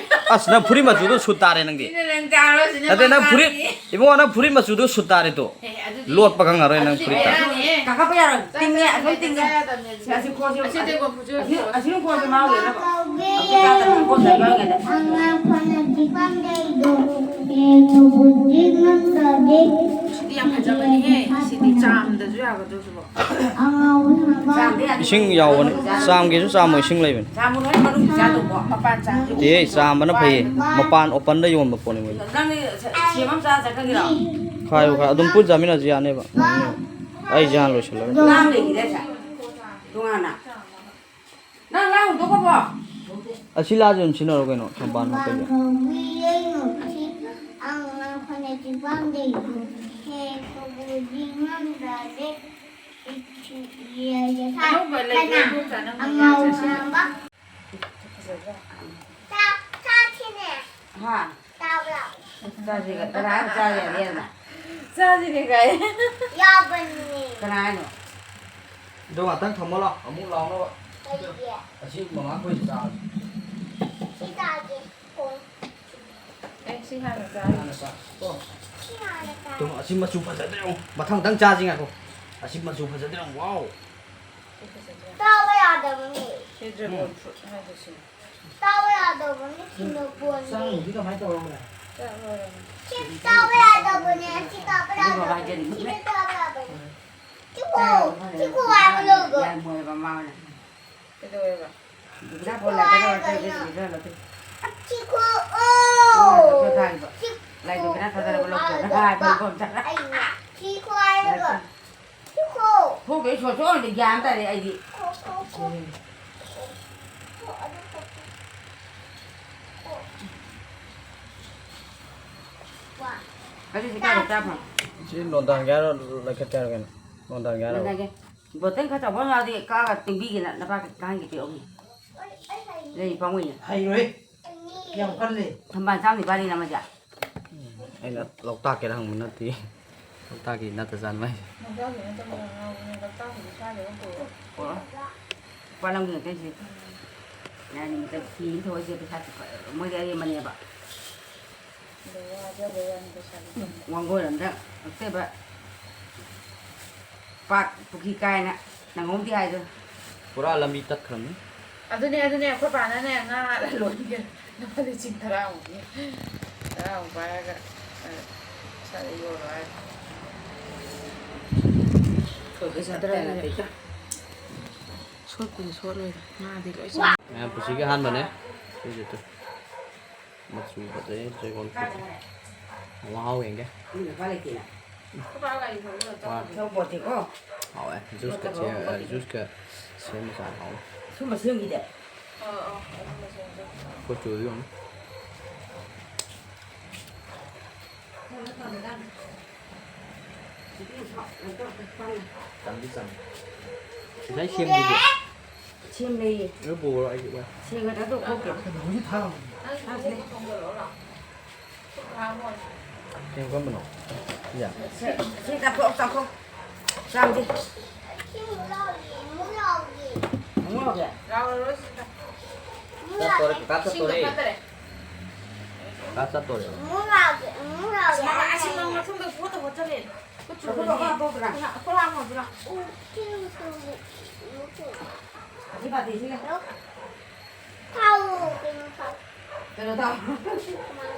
ꯑꯁ, ꯅꯪ ꯐꯨꯔꯤꯠ ꯃꯆꯨꯗꯣ ꯁꯨꯠ ꯇꯥꯔꯦ ꯅꯪꯗꯤ꯫ ꯁꯤꯅ ꯅꯪ ꯆꯥꯔꯣ, ꯁꯤꯅ ꯅꯠꯇꯦ, ꯃꯥ ꯅꯪ ꯐꯨꯔꯤꯠ, ꯆꯥꯔꯒꯦ꯫ ꯏꯕꯨꯡꯉꯣ, ꯅꯪ ꯐꯨꯔꯤꯠ ꯃꯆꯨꯗꯣ ꯁꯨꯠ ꯇꯥꯔꯦ ꯇꯣ꯫ ꯑꯦ, ꯑꯗꯨꯗꯤ ꯂꯣꯠꯄ ꯈꯪꯉꯔꯣꯏ ꯅꯪ ꯑꯗꯨꯗꯤ ꯐꯨꯔꯤꯠꯇ꯫ ꯕꯦꯔꯥꯅꯤꯍꯦ꯫ ꯀꯥꯈꯠꯄ ꯌꯥꯔꯣꯏ꯫ ꯇꯤꯡꯉꯦ, ꯑꯁꯣꯏ ꯇꯤꯡꯉꯦ꯫ ꯆꯥ ꯌꯥꯗꯕꯅꯦ ꯑꯗꯨꯗꯤ꯫ ꯑꯁꯤ ꯈꯣꯔꯁꯦ ꯑꯁꯤ ꯇꯦꯡꯀꯣꯠ ꯄꯨꯖꯔꯨ꯫ ꯑꯁꯤ, ꯑꯁꯤ ꯈꯣꯔꯁꯦ ꯃꯥ ꯑꯣꯏꯅꯕ꯫ ꯑꯩꯈꯣꯏ ꯆꯥꯗꯕꯅꯤ, ꯈꯣꯔꯁꯦ ꯃꯥ ꯑꯣꯏꯅꯕ꯫ ꯁꯤꯗꯤ ꯌꯥꯝ ꯐꯖꯕꯅꯤꯍꯦ꯫ ꯁꯤꯗꯤ ꯆꯥꯝꯗꯁꯨ ꯌꯥꯒꯗ꯭ꯔꯣ ꯁꯤꯕꯣ? ꯏꯁꯤꯡ ꯌꯥꯎꯕꯅꯦ꯫ ꯆꯥꯝꯒꯦꯁꯨ ꯆꯥꯝꯃꯣ, ꯏꯁꯤꯡ ꯂꯩꯕꯅꯦ꯫ ꯃꯄꯥꯟ ꯆꯥꯝꯗꯦ꯫ ꯑꯦ, ꯆꯥꯝꯕꯅ ꯐꯩꯌꯦ꯫ ꯃꯄꯥꯟ openꯗ ꯌꯣꯟꯕ ꯄꯣꯠꯅꯤ ꯃꯣꯏꯗꯤ꯫ ꯅꯪꯗꯤ ꯁꯦꯝ ꯑꯃ ꯆꯥ ꯆꯠꯈ꯭ꯔꯒꯦꯔꯣ? ꯈꯥꯏꯌꯨ, ꯈꯥꯏꯌꯨ꯫ ꯑꯗꯨꯝ ꯄꯨꯟ ꯆꯥꯃꯤꯟꯅꯁꯤ ꯌꯥꯅꯦꯕ꯫ ꯑꯩꯁꯦ ꯍꯥꯟꯅ ꯂꯣꯏꯁꯤꯜꯂꯒ꯫ ꯉꯥ ꯑꯃ ꯂꯩꯈꯤꯗꯥꯏ ꯁꯥꯏ? ꯇꯣꯉꯥꯟꯅ? ꯅꯪ ꯉꯥ ꯍꯨꯟꯗꯣꯛꯈ꯭ꯔꯕꯣ? ꯑꯁꯤ ꯂꯥꯁꯦ ꯑꯗꯨꯝ ꯁꯤꯖꯤꯟꯅꯔꯣ ꯀꯩꯅꯣ, ꯊꯝꯕꯥꯜ ꯍꯥꯞꯄꯒꯤ꯫ ꯑꯅꯧꯕ ꯂꯩꯕ꯭ꯔꯥ ꯏꯕꯣꯛꯇ ꯅꯪ? ꯆꯥꯛ ꯆꯥꯁꯤꯅꯦ꯫ ꯍꯥ? ꯇꯥꯕ꯭ꯔꯥ? ꯆꯥꯁꯤꯒ ꯀꯅꯥ ꯆꯥ ꯌꯥꯅꯤ ꯑꯗꯨꯅ? ꯆꯥꯁꯤꯅꯦ ꯀꯥꯏ꯫ ꯌꯥꯕꯅꯤꯅꯦ꯫ ꯀꯅꯥ ꯍꯥꯏꯅꯣ? ꯑꯗꯣ ꯉꯥꯛꯇꯪ ꯊꯝꯃꯣ ꯂꯥꯎ, ꯑꯃꯨꯛ ꯂꯥꯎꯅꯕ꯫ ꯀꯩꯒꯤ? ꯑꯁꯤ ꯃꯃꯥ ꯈꯣꯏꯗ ꯆꯥꯔꯁꯤ꯫ ꯁꯤ ꯆꯥꯒꯦ꯫ ꯀꯣꯟ꯫ ꯑꯦ, ꯁꯤ ꯍꯥꯟꯅ ꯆꯥ꯫ ꯍꯥꯟꯅ ꯆꯥ꯫ ꯀꯣ꯫ ꯁꯤ ꯍꯥꯟꯅ ꯆꯥ꯫ ꯇꯨ, ꯑꯁꯤ ꯃꯆꯨ ꯐꯖꯗ꯭ꯔꯦ ꯌꯦꯡꯉꯨ꯫ ꯃꯊꯪ ꯃꯊꯪ ꯆꯥꯁꯤ ꯉꯥꯏꯈꯣ꯫ ꯑꯁꯤ ꯃꯆꯨ ꯐꯖꯗ꯭ꯔꯦ ꯌꯦꯡꯉꯨ꯫ ꯋꯥꯎ꯫ ꯁꯤ ꯐꯖꯗ꯭ꯔꯥ? ꯆꯥꯕ ꯌꯥꯗꯕꯅꯦ꯫ ꯁꯤ dragon fruit ꯍꯥꯏꯗꯣ ꯁꯤꯅꯤ꯫ ꯆꯥꯕ ꯌꯥꯗꯕꯅꯦ, ꯁꯤꯅ ꯀꯣꯟꯅꯤ꯫ ꯆꯥꯡꯗꯤ ꯀꯃꯥꯏꯅ ꯇꯧꯔꯝꯒꯅꯤ? ꯆꯥꯛ ꯂꯣꯏꯔꯝꯃꯦ꯫ ꯁꯤ ꯆꯥꯕ ꯌꯥꯗꯕꯅꯦ, ꯁꯤ ꯆꯥꯕ ꯌꯥꯗꯕꯅꯦ, ꯁꯤꯗ ꯆꯥꯕ ꯌꯥꯕꯅꯦ꯫ ꯆꯤꯀꯨ, ꯆꯤꯀꯨ ꯍꯥꯏꯕ ꯂꯣꯏꯒꯣ꯫ ꯌꯥꯔꯝꯃꯣꯏꯕ ꯃꯥꯅ꯫ ꯀꯩꯗꯧꯋꯦꯕ? ꯗꯨꯕꯤꯅꯥ ꯐꯣꯟ ꯂꯥꯛꯀꯗꯧꯔꯦ, ꯇꯧꯔꯤꯁꯦ ꯁꯤꯗ ꯂꯧꯊꯣꯛ꯫ ꯁꯤꯀꯨ, ꯑꯣ꯫ ꯂꯧꯊꯣꯛ ꯊꯥꯈꯤꯕ꯫ ꯁꯤ-, ꯂꯥꯏ ꯗꯨꯕꯤꯅꯥ ꯊꯥꯗꯔꯕ ꯂꯧꯊꯣꯛ꯫ ꯑꯣ, ꯅꯍꯥ ꯍꯥꯏꯕ ꯏꯕꯣꯝꯆꯥ꯫ ꯑꯩꯅ ꯁꯤꯀꯨ ꯍꯥꯏꯔꯒ꯫ ꯁꯤꯀꯨ꯫ ꯈꯣꯡꯒꯩ ꯁꯣꯠ ꯁꯣꯠ ꯒ꯭ꯌꯥꯟ ꯇꯥꯔꯦ ꯑꯩꯗꯤ꯫ ꯈꯣ, ꯈꯣ, ꯈꯣ꯫ ꯈꯣ, ꯑꯗꯨ ꯈꯣ꯫ ꯈꯣ꯫ ꯋꯥ꯫ ꯑꯗꯨꯗꯤ ꯀꯥꯏꯗ ꯆꯥ ꯐꯪ? ꯁꯤ ꯂꯣꯟꯗꯥꯟꯒꯦ ꯍꯥꯏꯔꯣ, ꯂꯩꯈꯠꯀꯦ ꯍꯥꯏꯔꯣ ꯀꯩꯅꯣ? ꯂꯣꯟꯗꯥꯟꯒꯦ ꯍꯥꯏꯔꯣ? ꯂꯣꯟꯗꯥꯟꯒꯦ꯫ ꯕꯣꯇꯜ ꯈꯔ ꯆꯥꯎꯕ ꯑꯃ ꯌꯥꯎꯔꯗꯤ ꯀꯛꯑꯒ ꯇꯤꯡꯕꯤꯒꯦ ꯅ-, ꯅꯄꯥ ꯀꯥꯡꯒꯤ ꯄꯤꯔꯛꯎꯅꯦ꯫ ꯂꯩ ꯄꯥꯝꯃꯨꯏꯅꯦ꯫ ꯍꯩꯔꯣꯏ꯫ ꯌꯥꯝ ꯀꯜꯂꯤ꯫ ꯊꯝꯕꯥꯜ ꯆꯥꯝ ꯅꯤꯄꯥꯜꯅꯤꯅ ꯑꯃꯁꯦ꯫ ꯑꯩꯅ ꯂꯣꯛꯇꯥꯛꯀꯤꯔ ꯍꯪꯕ ꯅꯠꯇꯦ꯫ ꯂꯣꯛꯇꯥꯛꯀꯤ ꯅꯠꯇ ꯖꯥꯠ ꯃꯥꯏꯁꯦ꯫ ꯂꯣꯛꯇꯥꯛꯀꯤ ꯅꯠꯇꯕ ꯉꯥꯎꯕꯅꯦ, ꯂꯣꯛꯇꯥꯛꯀꯤꯗꯤ ꯁ꯭ꯋꯥꯏꯗ ꯑꯗꯨꯝ ꯄꯨꯔꯛꯑꯣ꯫ ꯄꯨꯔꯛꯑꯣ꯫ ꯂꯨꯄꯥ ꯂꯧꯒꯦ ꯉꯥꯛꯇꯅꯤ ꯁꯤ꯫ ꯌꯥꯅꯤ, ꯃꯇꯝ ꯐꯤ ꯑꯃ ꯊꯧꯕꯁꯦ ꯄꯩꯁꯥ ꯃꯣꯏꯗꯤ ꯑꯔꯦꯝꯕꯅꯦꯕ꯫ ꯑꯗꯣ ꯋꯥꯖꯕꯩ ꯋꯥꯅꯤ ꯄꯩꯁꯥꯗꯤ ꯐꯪꯕ꯫ ꯋꯥꯡꯒꯣꯏꯔꯣꯝꯗ ꯑꯝꯇꯣꯏꯕ ꯄꯥꯠ ꯄꯨꯈ꯭ꯔꯤ ꯀꯥꯏꯅ ꯅꯪꯍꯧꯗꯦ ꯍꯥꯏꯗꯣ꯫ ꯄꯨꯔꯥ ꯂꯝꯕꯤ ꯇꯠꯈ꯭ꯔꯕꯅꯤ꯫ ꯑꯗꯨꯅꯦ, ꯑꯗꯨꯅꯦ, ꯑꯩꯈꯣꯏ ꯄꯥꯅꯅꯦ ꯉꯥ ꯂꯣꯟꯒꯦ꯫ ꯂꯨꯄꯥ ꯂꯤꯁꯤꯡ ꯇꯔꯥꯃꯨꯛꯀꯤ, ꯇꯔꯥꯃꯨꯛ ꯄꯥꯏꯔꯒ, ꯑ, ꯁ꯭ꯋꯥꯏꯗ ꯌꯣꯜꯂꯣ ꯍꯥꯏ꯫ ꯁꯣꯠꯄꯗꯤ ꯁꯣꯠꯂꯣꯏꯗ, ꯉꯥꯗꯤ ꯂꯣꯏ ꯆꯥꯏ꯫ ꯃꯌꯥꯝ ꯄꯨꯟꯁꯤꯒꯤ ꯑꯍꯥꯟꯕꯅꯦ꯫ ꯁꯤꯁꯦ ꯇꯨ꯫ ꯃꯆꯨ ꯐꯖꯩ, dragon fruit꯫ ꯃꯍꯥꯎ ꯌꯦꯡꯒꯦ꯫ ꯃꯤ ꯅꯨꯄꯥ ꯂꯩꯇꯦꯅ꯫ ꯋꯥ꯫ ꯊꯧꯄꯣꯠꯇꯦꯀꯣ꯫ ꯍꯥꯎꯋꯦ꯫ Juiceꯀ ꯁꯦꯝ-, ꯑ, juiceꯀ ꯁꯦꯝꯃ ꯆꯥꯔꯗꯤ ꯍꯥꯎꯅꯤ꯫ ꯁꯨꯝꯕ ꯁꯦꯝꯈꯤꯗꯦ꯫ ꯑꯩꯈꯣꯏ ꯆꯨꯗꯤ ꯌꯦꯡꯉꯨ꯫ ꯆꯝꯗꯤ ꯆꯝꯃꯤ꯫ ꯉꯁꯥꯏ ꯁꯦꯝꯈꯤꯗꯦ꯫ ꯁꯦꯝꯂꯦꯌꯦ꯫ ꯂꯣꯏ ꯄꯨꯈ꯭ꯔꯣ ꯑꯩꯒꯤ ꯂꯣꯏ꯫ ꯁꯦꯝꯒꯗ꯭ꯔꯥ? ꯑꯗꯨ ꯈꯣꯛꯇꯦ꯫ ꯀꯩꯗꯧꯕꯒꯤ ꯊꯥꯡ? ꯁꯤ ꯀꯔꯝꯕꯅꯣ? ꯁꯤ, ꯁꯤ ꯆꯥꯊꯣꯛ, ꯆꯥꯊꯣꯛ꯫ ꯆꯥꯝꯁꯤ꯫ ꯑꯃꯨꯛ ꯂꯥꯎꯒꯦ꯫ ꯆꯠꯇꯣꯔꯦ, ꯀꯀꯥ ꯆꯠꯇꯣꯔꯦ꯫ ꯀꯀꯥ ꯆꯠꯇꯣꯔꯦ꯫ ꯑꯁ, ꯃꯃꯥ, ꯑꯁꯤ ꯃ-, ꯃꯊꯪꯗ ꯄꯣꯠꯇ ꯍꯣꯠꯆꯔꯦ꯫ ꯈꯨꯠ ꯆꯨꯔꯅꯤ꯫ ꯈꯣꯂꯥ ꯑꯃ ꯑꯗꯨꯅ꯫ ꯈꯣꯂꯥ ꯑꯃ ꯑꯗꯨꯅ꯫ ꯎꯝ, ꯁꯤ ꯎꯝ, ꯎꯝ, ꯎꯝ, ꯎꯝ꯫ ꯑꯁꯤ ꯄꯥꯇꯤꯁꯤꯒ꯫ ꯊꯥꯎ ꯀꯩꯅꯣ ꯊꯥꯎ꯫ ꯀꯩꯅꯣ ꯊꯥꯎ꯫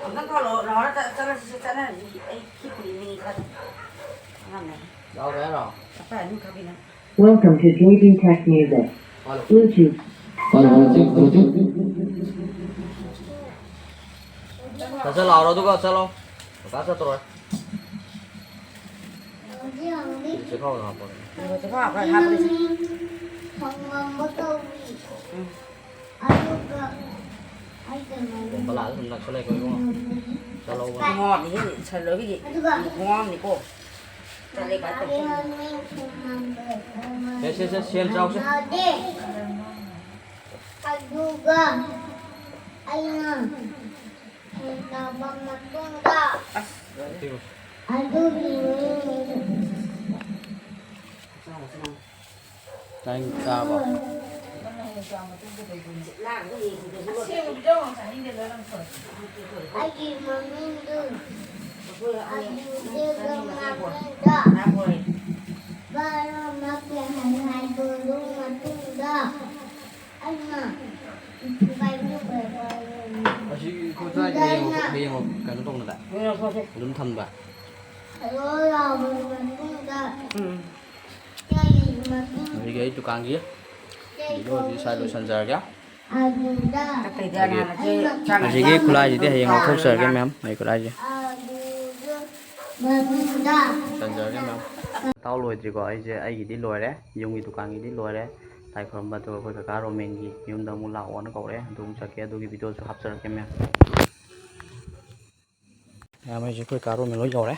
ꯑꯝꯇꯪ ꯊꯥꯎ ꯂꯧ-, ꯂꯧꯔ ꯆꯠ-, ꯆꯠꯂꯁꯤ, ꯆꯠꯅꯔꯁꯤ꯫ ꯑꯩ ꯈꯤꯠꯄꯨꯗꯤ ꯅꯤꯡꯉꯤ ꯈꯔ꯫ ꯑꯉꯥꯡꯅꯦ꯫ ꯌꯥꯎꯔꯦ ꯍꯥꯏꯔꯣ? ꯑꯄꯥꯏ ꯑꯗꯨꯝ ꯈꯥꯕꯤꯅ꯫ Welcome to J B Tech Music. Hello. Bluetooth. Hello, hello, check, hello, check. ꯆꯠ, ꯆꯠ ꯂꯥꯎꯔꯣ, ꯑꯗꯨꯒ ꯆꯠꯂꯣ꯫ ꯀꯀꯥ ꯆꯠꯇꯣꯔꯦ꯫ ꯍꯧꯖꯤꯛ, ꯍꯧꯖꯤꯛ꯫ ꯆꯦꯈꯥꯎꯗ ꯍꯥꯞꯄꯣ꯫ ꯆꯦꯈꯥꯎ ꯍꯥꯞꯄ, ꯍꯥꯞꯄꯒꯦ꯫ ꯊꯣꯡꯉꯝꯕ ꯀꯧꯏ꯫ ꯎꯝ꯫ ꯑꯗꯨꯒ ꯑꯩꯒ ꯃꯔꯤ ꯕꯂꯥꯗ ꯁꯨꯝ ꯅꯛꯁꯜꯂꯛꯑꯦꯀꯣ ꯏꯕꯨꯡꯉꯣ꯫ ꯆꯠꯂꯧꯕ꯫ ꯈꯣꯡꯉꯥꯎꯅꯤ, ꯁꯜꯂꯣꯏꯒꯤ ꯑꯗꯨꯒ ꯈꯣꯡꯉꯥꯎꯅꯤꯀꯣ꯫ ꯆꯠꯂꯦ, ꯀꯥꯏ ꯇꯧꯁꯜꯂꯦ꯫ ꯁꯦ, ꯁꯦ, ꯁꯦ, ꯁꯦꯟ ꯆꯥꯎꯁꯦ꯫ ꯑꯗꯨꯒ ꯑꯩꯅ ꯁꯦꯟ ꯆꯥꯕ ꯃꯇꯨꯡꯗ ꯑꯁ꯫ ꯑꯗꯨꯒꯤ ꯃꯤ ꯅꯪ ꯆꯥꯔꯕꯣ? ꯑꯩꯒꯤ ꯃꯃꯤꯡꯗꯨ ꯑꯗꯨꯗ ꯃꯃꯤꯡꯗ ꯕꯥꯔꯣ ꯃꯥꯄꯦ ꯍꯥꯏ ꯍꯥꯏꯗꯣꯛꯂꯕ ꯃꯇꯨꯡꯗ ꯑꯩꯅ ꯊꯨꯒꯥꯏꯕꯤꯈ꯭ꯔꯕ ꯑꯁꯤ ꯑꯩꯈꯣꯏ ꯀꯥꯏꯗ ꯍꯌꯦꯡ ꯋꯥꯛ-, ꯍꯌꯦꯡ ꯋꯥꯛ-, ꯀꯩꯅꯣ ꯇꯧꯅꯗꯥꯏ? ꯑꯗꯨꯝ ꯊꯝꯕ꯫ ꯍꯜꯂꯣ ꯂꯥꯎꯔꯕ ꯃꯇꯨꯡꯗ ꯎꯝ꯫ ꯍꯧꯖꯤꯛꯀꯤ ꯑꯩ ꯗꯨꯀꯥꯟꯒꯤ ꯚꯤꯗꯤꯑꯣꯁꯤ ꯁ꯭ꯋꯥꯏ ꯂꯣꯏꯁꯤꯟꯖꯔꯒꯦ꯫ ꯍꯧꯖꯤꯛꯀꯤ ꯈꯨꯠꯂꯥꯏꯁꯤꯗꯤ ꯍꯌꯦꯡ ꯂꯧꯊꯣꯛꯆꯔꯒꯦ, ꯃꯦꯝ, ꯑꯩ ꯈꯨꯠꯂꯥꯏꯁꯦ꯫ ꯂꯣꯏꯁꯤꯟꯖꯔꯒꯦ, ꯃꯦꯝ꯫ ꯇꯥꯎ ꯂꯣꯏꯗ꯭ꯔꯤꯀꯣ, ꯑꯩꯁꯦ ꯑꯩꯒꯤꯗꯤ ꯂꯣꯏꯔꯦ, ꯌꯨꯝꯒꯤ ꯗꯨꯀꯥꯟꯒꯤꯗꯤ ꯂꯣꯏꯔꯦ꯫ ꯂꯥꯏ ꯈꯨꯔꯨꯝꯕ, ꯑꯗꯨꯒ ꯑꯩꯈꯣꯏ ꯀꯀꯥ ꯔꯣꯃꯦꯟꯒꯤ ꯌꯨꯝꯗ ꯑꯃꯨꯛ ꯂꯥꯛꯑꯣꯅ ꯀꯧꯔꯛꯑꯦ, ꯑꯗꯨ ꯑꯃꯨꯛ ꯆꯠꯀꯦ, ꯑꯗꯨꯒꯤ ꯚꯤꯗꯤꯑꯣꯁꯨ ꯍꯥꯞꯆꯔꯛꯀꯦ, ꯃꯦꯝ꯫ ꯃꯌꯥꯝ, ꯑꯩꯁꯦ ꯑꯩꯈꯣꯏ ꯀꯥ ꯔꯣꯃꯦꯟ ꯂꯣꯏ ꯌꯧꯔꯦ꯫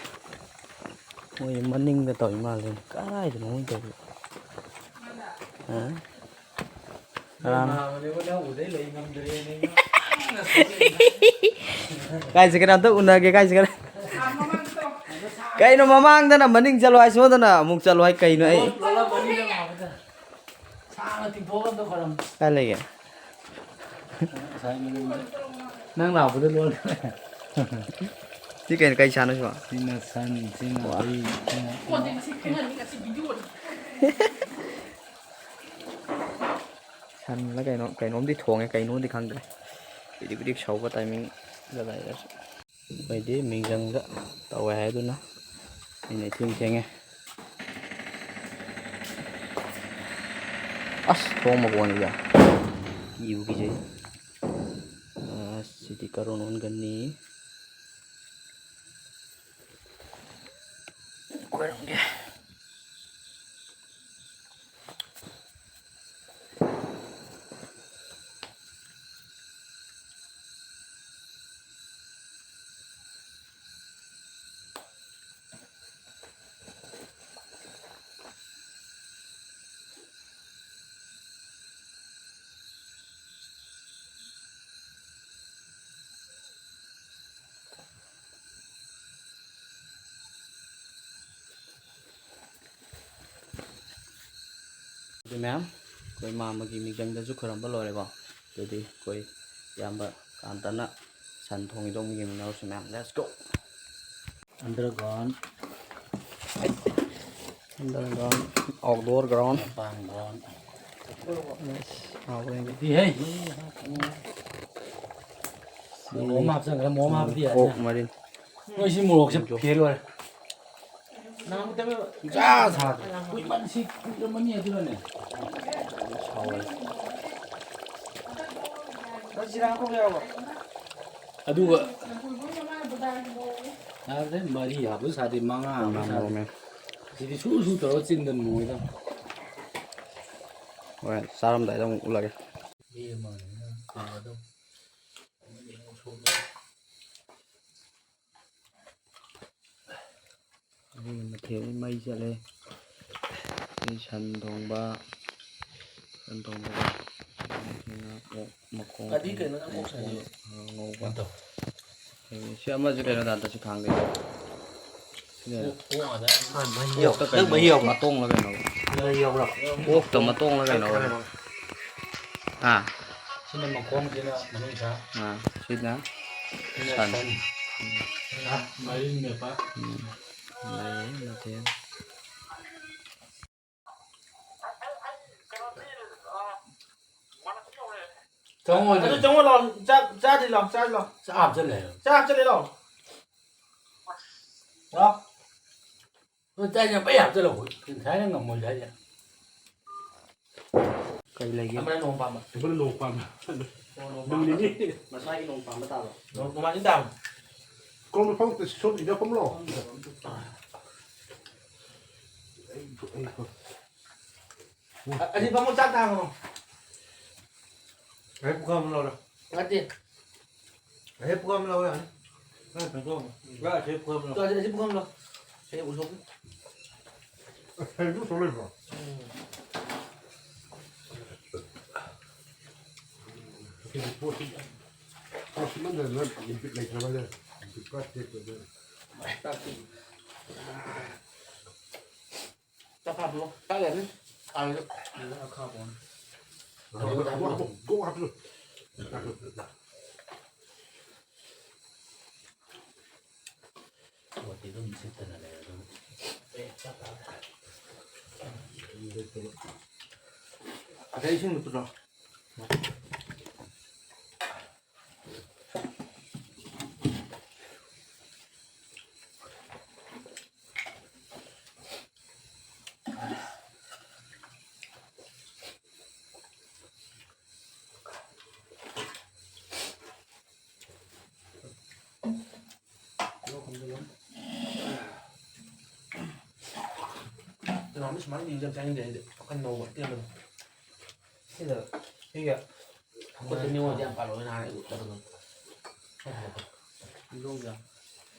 ꯃꯣꯏ ꯃꯅꯤꯡꯗ ꯇꯧꯔꯤ ꯃꯥꯜꯂꯦ꯫ ꯀꯗꯥꯏꯗꯅꯣ ꯃꯣꯏ ꯇꯧꯔꯤ? ꯑ? ꯀꯅꯥꯅꯣ? ꯅꯥꯕꯅꯦꯕ, ꯅꯪ ꯎꯗꯩ ꯂꯩ ꯉꯝꯗ꯭ꯔꯦꯅꯦ꯫ ꯀꯥꯏ ꯆꯠꯀꯦꯔꯥ ꯑꯝꯇ ꯎꯅꯒꯦ, ꯀꯥꯏ ꯆꯠꯀꯦꯔꯥ? ꯀꯩꯅꯣ ꯃꯃꯥꯡꯗꯅ ꯃꯅꯤꯡ ꯆꯠꯂꯣ ꯍꯥꯏ, ꯁꯣꯝꯗꯅ ꯑꯃꯨꯛ ꯆꯠꯂꯣ ꯍꯥꯏ, ꯀꯩꯅꯣ ꯑꯩ? ꯁꯥꯡꯅ ꯇꯤꯡꯊꯣꯛꯑꯒ ꯑꯝꯇ ꯈꯣꯏꯔꯝꯃꯨ꯫ ꯀꯥꯏ ꯂꯩꯒꯦ? ꯉꯁꯥꯏ ꯃꯅꯨꯡꯗ ꯅꯪ ꯂꯥꯛꯄꯗ ꯂꯣꯟꯈ꯭ꯔꯦ꯫ ꯁꯤ ꯀꯩꯅꯣ, ꯀꯩ ꯁꯥꯅꯣ ꯁꯤꯕꯣ? ꯁꯤꯅ ꯁꯟ, ꯁꯤꯅ ꯋꯥ꯫ ꯍꯨꯏ, ꯁꯤꯅ ꯁꯟꯂ ꯀꯩꯅꯣ, ꯀꯩꯅꯣꯝꯗꯤ ꯊꯣꯡꯉꯦ, ꯀꯩꯅꯣꯗꯤ ꯈꯪꯗ꯭ꯔꯦ꯫ ꯄꯤꯗꯤꯛ ꯄꯤꯗꯤꯛ ꯁꯧꯕ timing ꯗ ꯂꯩꯔꯦ꯫ ꯑꯩꯈꯣꯏꯗꯤ ꯃꯤꯡꯖꯪꯗ ꯇꯧꯋꯦ ꯍꯥꯏꯗꯨꯅ ꯑꯩꯅ ꯏꯊꯦꯡ ꯊꯦꯡꯉꯦ꯫ ꯑꯁ, ꯊꯣꯡ ꯃꯈꯣꯟꯁꯤꯗ ꯀꯤꯕꯨ ꯀꯤꯖꯩ꯫ ꯑꯁ, ꯁꯤꯗꯤ ꯀꯔꯣꯟ ꯑꯣꯟꯒꯅꯤ꯫ ꯈꯣꯏꯔꯝꯒꯦ꯫ ꯑꯗꯨ ꯃꯌꯥꯝ ꯑꯩꯈꯣꯏ ꯃꯥ ꯑꯃꯒꯤ ꯃꯤꯡꯖꯪꯗꯁꯨ ꯈꯣꯏꯔꯝꯕ ꯂꯣꯏꯔꯦꯀꯣ꯫ ꯑꯗꯨꯗꯤ ꯑꯩꯈꯣꯏ ꯏꯌꯥꯝꯕ ꯀꯥꯟꯇꯅ ꯁꯟ ꯊꯣꯡꯉꯤꯗꯣ ꯑꯃꯨꯛ ꯌꯦꯡꯃꯤꯟꯅꯔꯁꯤ ꯃꯌꯥꯝ꯫ Let's go! Underground꯫ Underground, outdoor ground꯫ ꯃꯄꯥꯟ ground꯫ ꯑꯁ, ꯍꯥꯎꯔꯦꯅꯦ꯫ ꯗꯤ ꯍꯦ꯫ ꯃꯣꯔꯣꯛ ꯑꯃ ꯍꯥꯞꯆꯟꯈ꯭ꯔꯦ, ꯃꯣꯔꯣꯛ ꯑꯃ ꯍꯥꯞꯄꯗꯤ ꯌꯥꯔꯦ꯫ ꯑꯣꯛ ꯃꯔꯤꯟ꯫ ꯅꯣꯏ ꯁꯤ ꯃꯣꯔꯣꯛꯁꯦ ꯐꯦꯜ ꯑꯣꯏꯔꯦ꯫ ꯁꯨꯡꯁꯥ ꯁꯥꯗ꯭ꯔꯦ꯫ ꯀꯨꯏꯃꯟ-, ꯁꯤ ꯀꯨꯏꯔꯝꯃꯅꯤ ꯑꯗꯨꯅꯅꯦ꯫ ꯁꯥꯎꯔꯦ꯫ ꯑꯗꯨꯒ ꯌꯥꯗ꯭ꯔꯦ, ꯃꯔꯤ ꯍꯥꯞꯄꯁꯨ ꯁꯥꯗꯦ, ꯃꯉꯥ ꯍꯥꯞꯄꯁꯨ ꯁꯥꯗꯦ꯫ ꯃꯣꯔꯣꯛ ꯃꯦꯠ꯫ ꯁꯤꯗꯤ ꯁꯨ ꯁꯨ ꯇꯧꯔꯒ ꯆꯤꯟꯗ ꯅꯣꯏꯗ꯫ ꯍꯣꯔꯦꯟ ꯆꯥꯔꯝꯗꯥꯏꯗ ꯑꯃꯨꯛ ꯎꯠꯂꯒꯦ꯫ ꯑꯗꯨꯒꯤ ꯃꯊꯦꯜꯗꯤ ꯃꯩ ꯆꯠꯂꯦ꯫ ꯁꯤ ꯁꯟ ꯊꯣꯡꯕ, ꯁꯟ ꯊꯣꯡꯕ꯫ ꯁꯤꯅ ꯑꯣꯛ ꯃꯈꯣꯡ꯫ ꯀꯔꯤ ꯀꯩꯅꯣ ꯅꯪ ꯑꯣꯛ ꯁꯥꯏꯁꯦ? ꯉꯧꯕ꯫ ꯀꯩꯅꯣ ꯇꯧ꯫ ꯑꯗꯒꯤ ꯁꯤ ꯑꯃꯁꯨ ꯀꯩꯅꯣ ꯗꯥꯟꯇ ꯁꯤ ꯈꯥꯡꯗꯦ꯫ ꯁꯤꯅ ꯑꯣꯛ, ꯑꯣꯛ ꯑꯗ ꯑꯥ, ꯃꯍꯤ ꯌꯥꯎ-, ꯑꯣꯛꯇ ꯅꯪ ꯀꯩꯅꯣ, ꯃꯍꯤ ꯌꯥꯎꯕ꯭ꯔꯥ? ꯃꯇꯣꯡꯂ ꯀꯩꯅꯣ? ꯃꯍꯤ ꯌꯥꯎꯕ꯭ꯔꯥ? ꯑꯣꯛꯇ ꯃꯇꯣꯡꯂ ꯀꯩꯅꯣ? ꯀꯩꯅꯣ꯫ ꯍꯥ? ꯁꯤꯅ ꯃꯈꯣꯡ, ꯁꯤꯅ ꯃꯅꯨꯡꯁꯥ꯫ ꯑꯥ, ꯁꯤꯅ ꯁꯤꯅ ꯁꯟ꯫ ꯁꯟ꯫ ꯎꯝ꯫ ꯁꯤꯅ ꯃꯔꯤꯟ ꯃꯦꯠꯄ꯫ ꯎꯝ꯫ ꯂꯩꯌꯦ ꯃꯊꯦꯜ꯫ ꯆꯪꯉꯣ ꯑꯗꯨ ꯆꯪꯉꯣ ꯂꯥꯎ꯫ ꯆꯥꯛ ꯆꯥꯗ꯭ꯔꯤ ꯂꯥꯎ꯫ ꯆꯥꯗ꯭ꯔꯤ ꯂꯥꯎ꯫ ꯆꯥꯛ ꯍꯥꯞꯆꯜꯂꯦ꯫ ꯆꯥꯛ ꯍꯥꯞꯆꯜꯂꯦ ꯂꯥꯎ꯫ ꯂꯥꯎ꯫ ꯅꯣꯏ ꯆꯥꯛ ꯌꯦꯟꯁꯥꯡ ꯄꯩ ꯍꯥꯞꯆꯜꯂꯣ꯫ ꯉꯁꯥꯏꯅ ꯉꯝꯃꯣꯏ ꯍꯥꯏꯁꯦ꯫ ꯀꯩ ꯂꯩꯒꯦ? ꯑꯃꯅ ꯅꯣꯡ ꯄꯥꯝꯕ꯫ ꯑꯃꯅ ꯅꯣꯡ ꯄꯥꯝꯕ꯫ ꯑꯣ, ꯅꯣꯡ ꯄꯥꯝꯕ꯫ ꯅꯨꯃꯤꯠ ꯅꯤꯅꯤ꯫ ꯃꯁꯥꯒꯤ ꯅꯣꯡ ꯄꯥꯝꯕ ꯇꯥꯕ꯫ ꯅꯣꯡ-, ꯅꯣꯡꯃꯥꯏꯖꯤꯡ ꯇꯥꯕ꯫ ꯀꯣꯝꯅ ꯐꯝ-, ꯁꯣꯝ ꯏꯟꯖꯥꯡ ꯐꯝꯂꯣ꯫ ꯑ-, ꯑꯁꯤ ꯐꯝꯃꯣ, ꯆꯥꯛ ꯊꯥꯡꯉꯣ꯫ ꯑꯩ ꯄꯨꯈꯝ ꯑꯃ ꯂꯧꯔꯣ꯫ ꯅꯠꯇꯦ꯫ ꯑꯁꯤ ꯄꯨꯈꯝ ꯑꯃ ꯂꯧꯔꯣ ꯌꯥꯅꯤ꯫ ꯅꯪ ꯐꯦꯡꯗꯣꯛꯑꯝꯃꯣ꯫ ꯂꯥꯛꯑꯣ, ꯑꯁꯤ ꯄꯨꯈꯝ ꯑꯃ ꯂꯧꯔꯣ꯫ ꯇꯣ, ꯑꯁꯤ, ꯑꯁꯤ ꯄꯨꯈꯝ ꯑꯃ ꯂꯧ꯫ ꯑꯩ ꯎꯊꯣꯛꯀꯦ꯫ ꯑꯁ, ꯐꯦꯡꯗꯣꯛ ꯇꯧ ꯂꯩꯕ꯭ꯔꯣ? ꯎꯝ꯫ ꯑꯁꯤꯗꯤ ꯄꯣꯠꯁꯤ, ꯄꯣꯠꯁꯤ ꯃꯟꯗꯗꯅ ꯕꯤꯠ ꯂꯩꯇ꯭ꯔꯕ ꯍꯥꯏꯇꯥꯔꯦ꯫ ꯕꯤꯠ ꯄꯨꯔꯥ ꯇꯦꯛꯄ ꯑꯗꯨꯅ꯫ ꯆꯥꯛ ꯍꯥꯞꯄꯣ꯫ ꯆꯥꯛ ꯌꯥꯅꯤ꯫ ꯑꯗꯨꯗ ꯑꯈꯥꯕ ꯑꯃ꯫ ꯍꯥꯞꯄꯣ, ꯍꯥꯞꯄꯣ, ꯍꯥꯞꯄꯣ꯫ ꯄꯣꯠꯇꯤ ꯑꯗꯨꯝ ꯁꯤꯠꯇꯅ ꯂꯩꯔꯦ ꯑꯗꯨꯕꯨ꯫ ꯑꯗꯩ ꯏꯁꯤꯡ ꯂꯨꯞꯄꯗꯣ꯫ ꯀꯅꯥꯝꯇ ꯁꯨꯃꯥꯏꯅ ꯌꯦꯡꯖꯕ ꯆꯥꯅꯤꯡꯗꯦ ꯑꯩꯗꯤ꯫ ꯋꯥꯈꯜ ꯅꯧꯕ ꯑꯇꯦꯟꯕꯗꯣ꯫ ꯁꯤꯗ ꯁꯤꯒ ꯑꯩꯈꯣꯏ ꯅꯤꯉꯣꯜꯗꯤ ꯌꯥꯝ ꯄꯥꯜꯂꯣꯏ ꯅꯍꯥꯟ ꯑꯩ ꯎꯠꯄꯗꯣ꯫ ꯌꯣꯡꯁꯦ꯫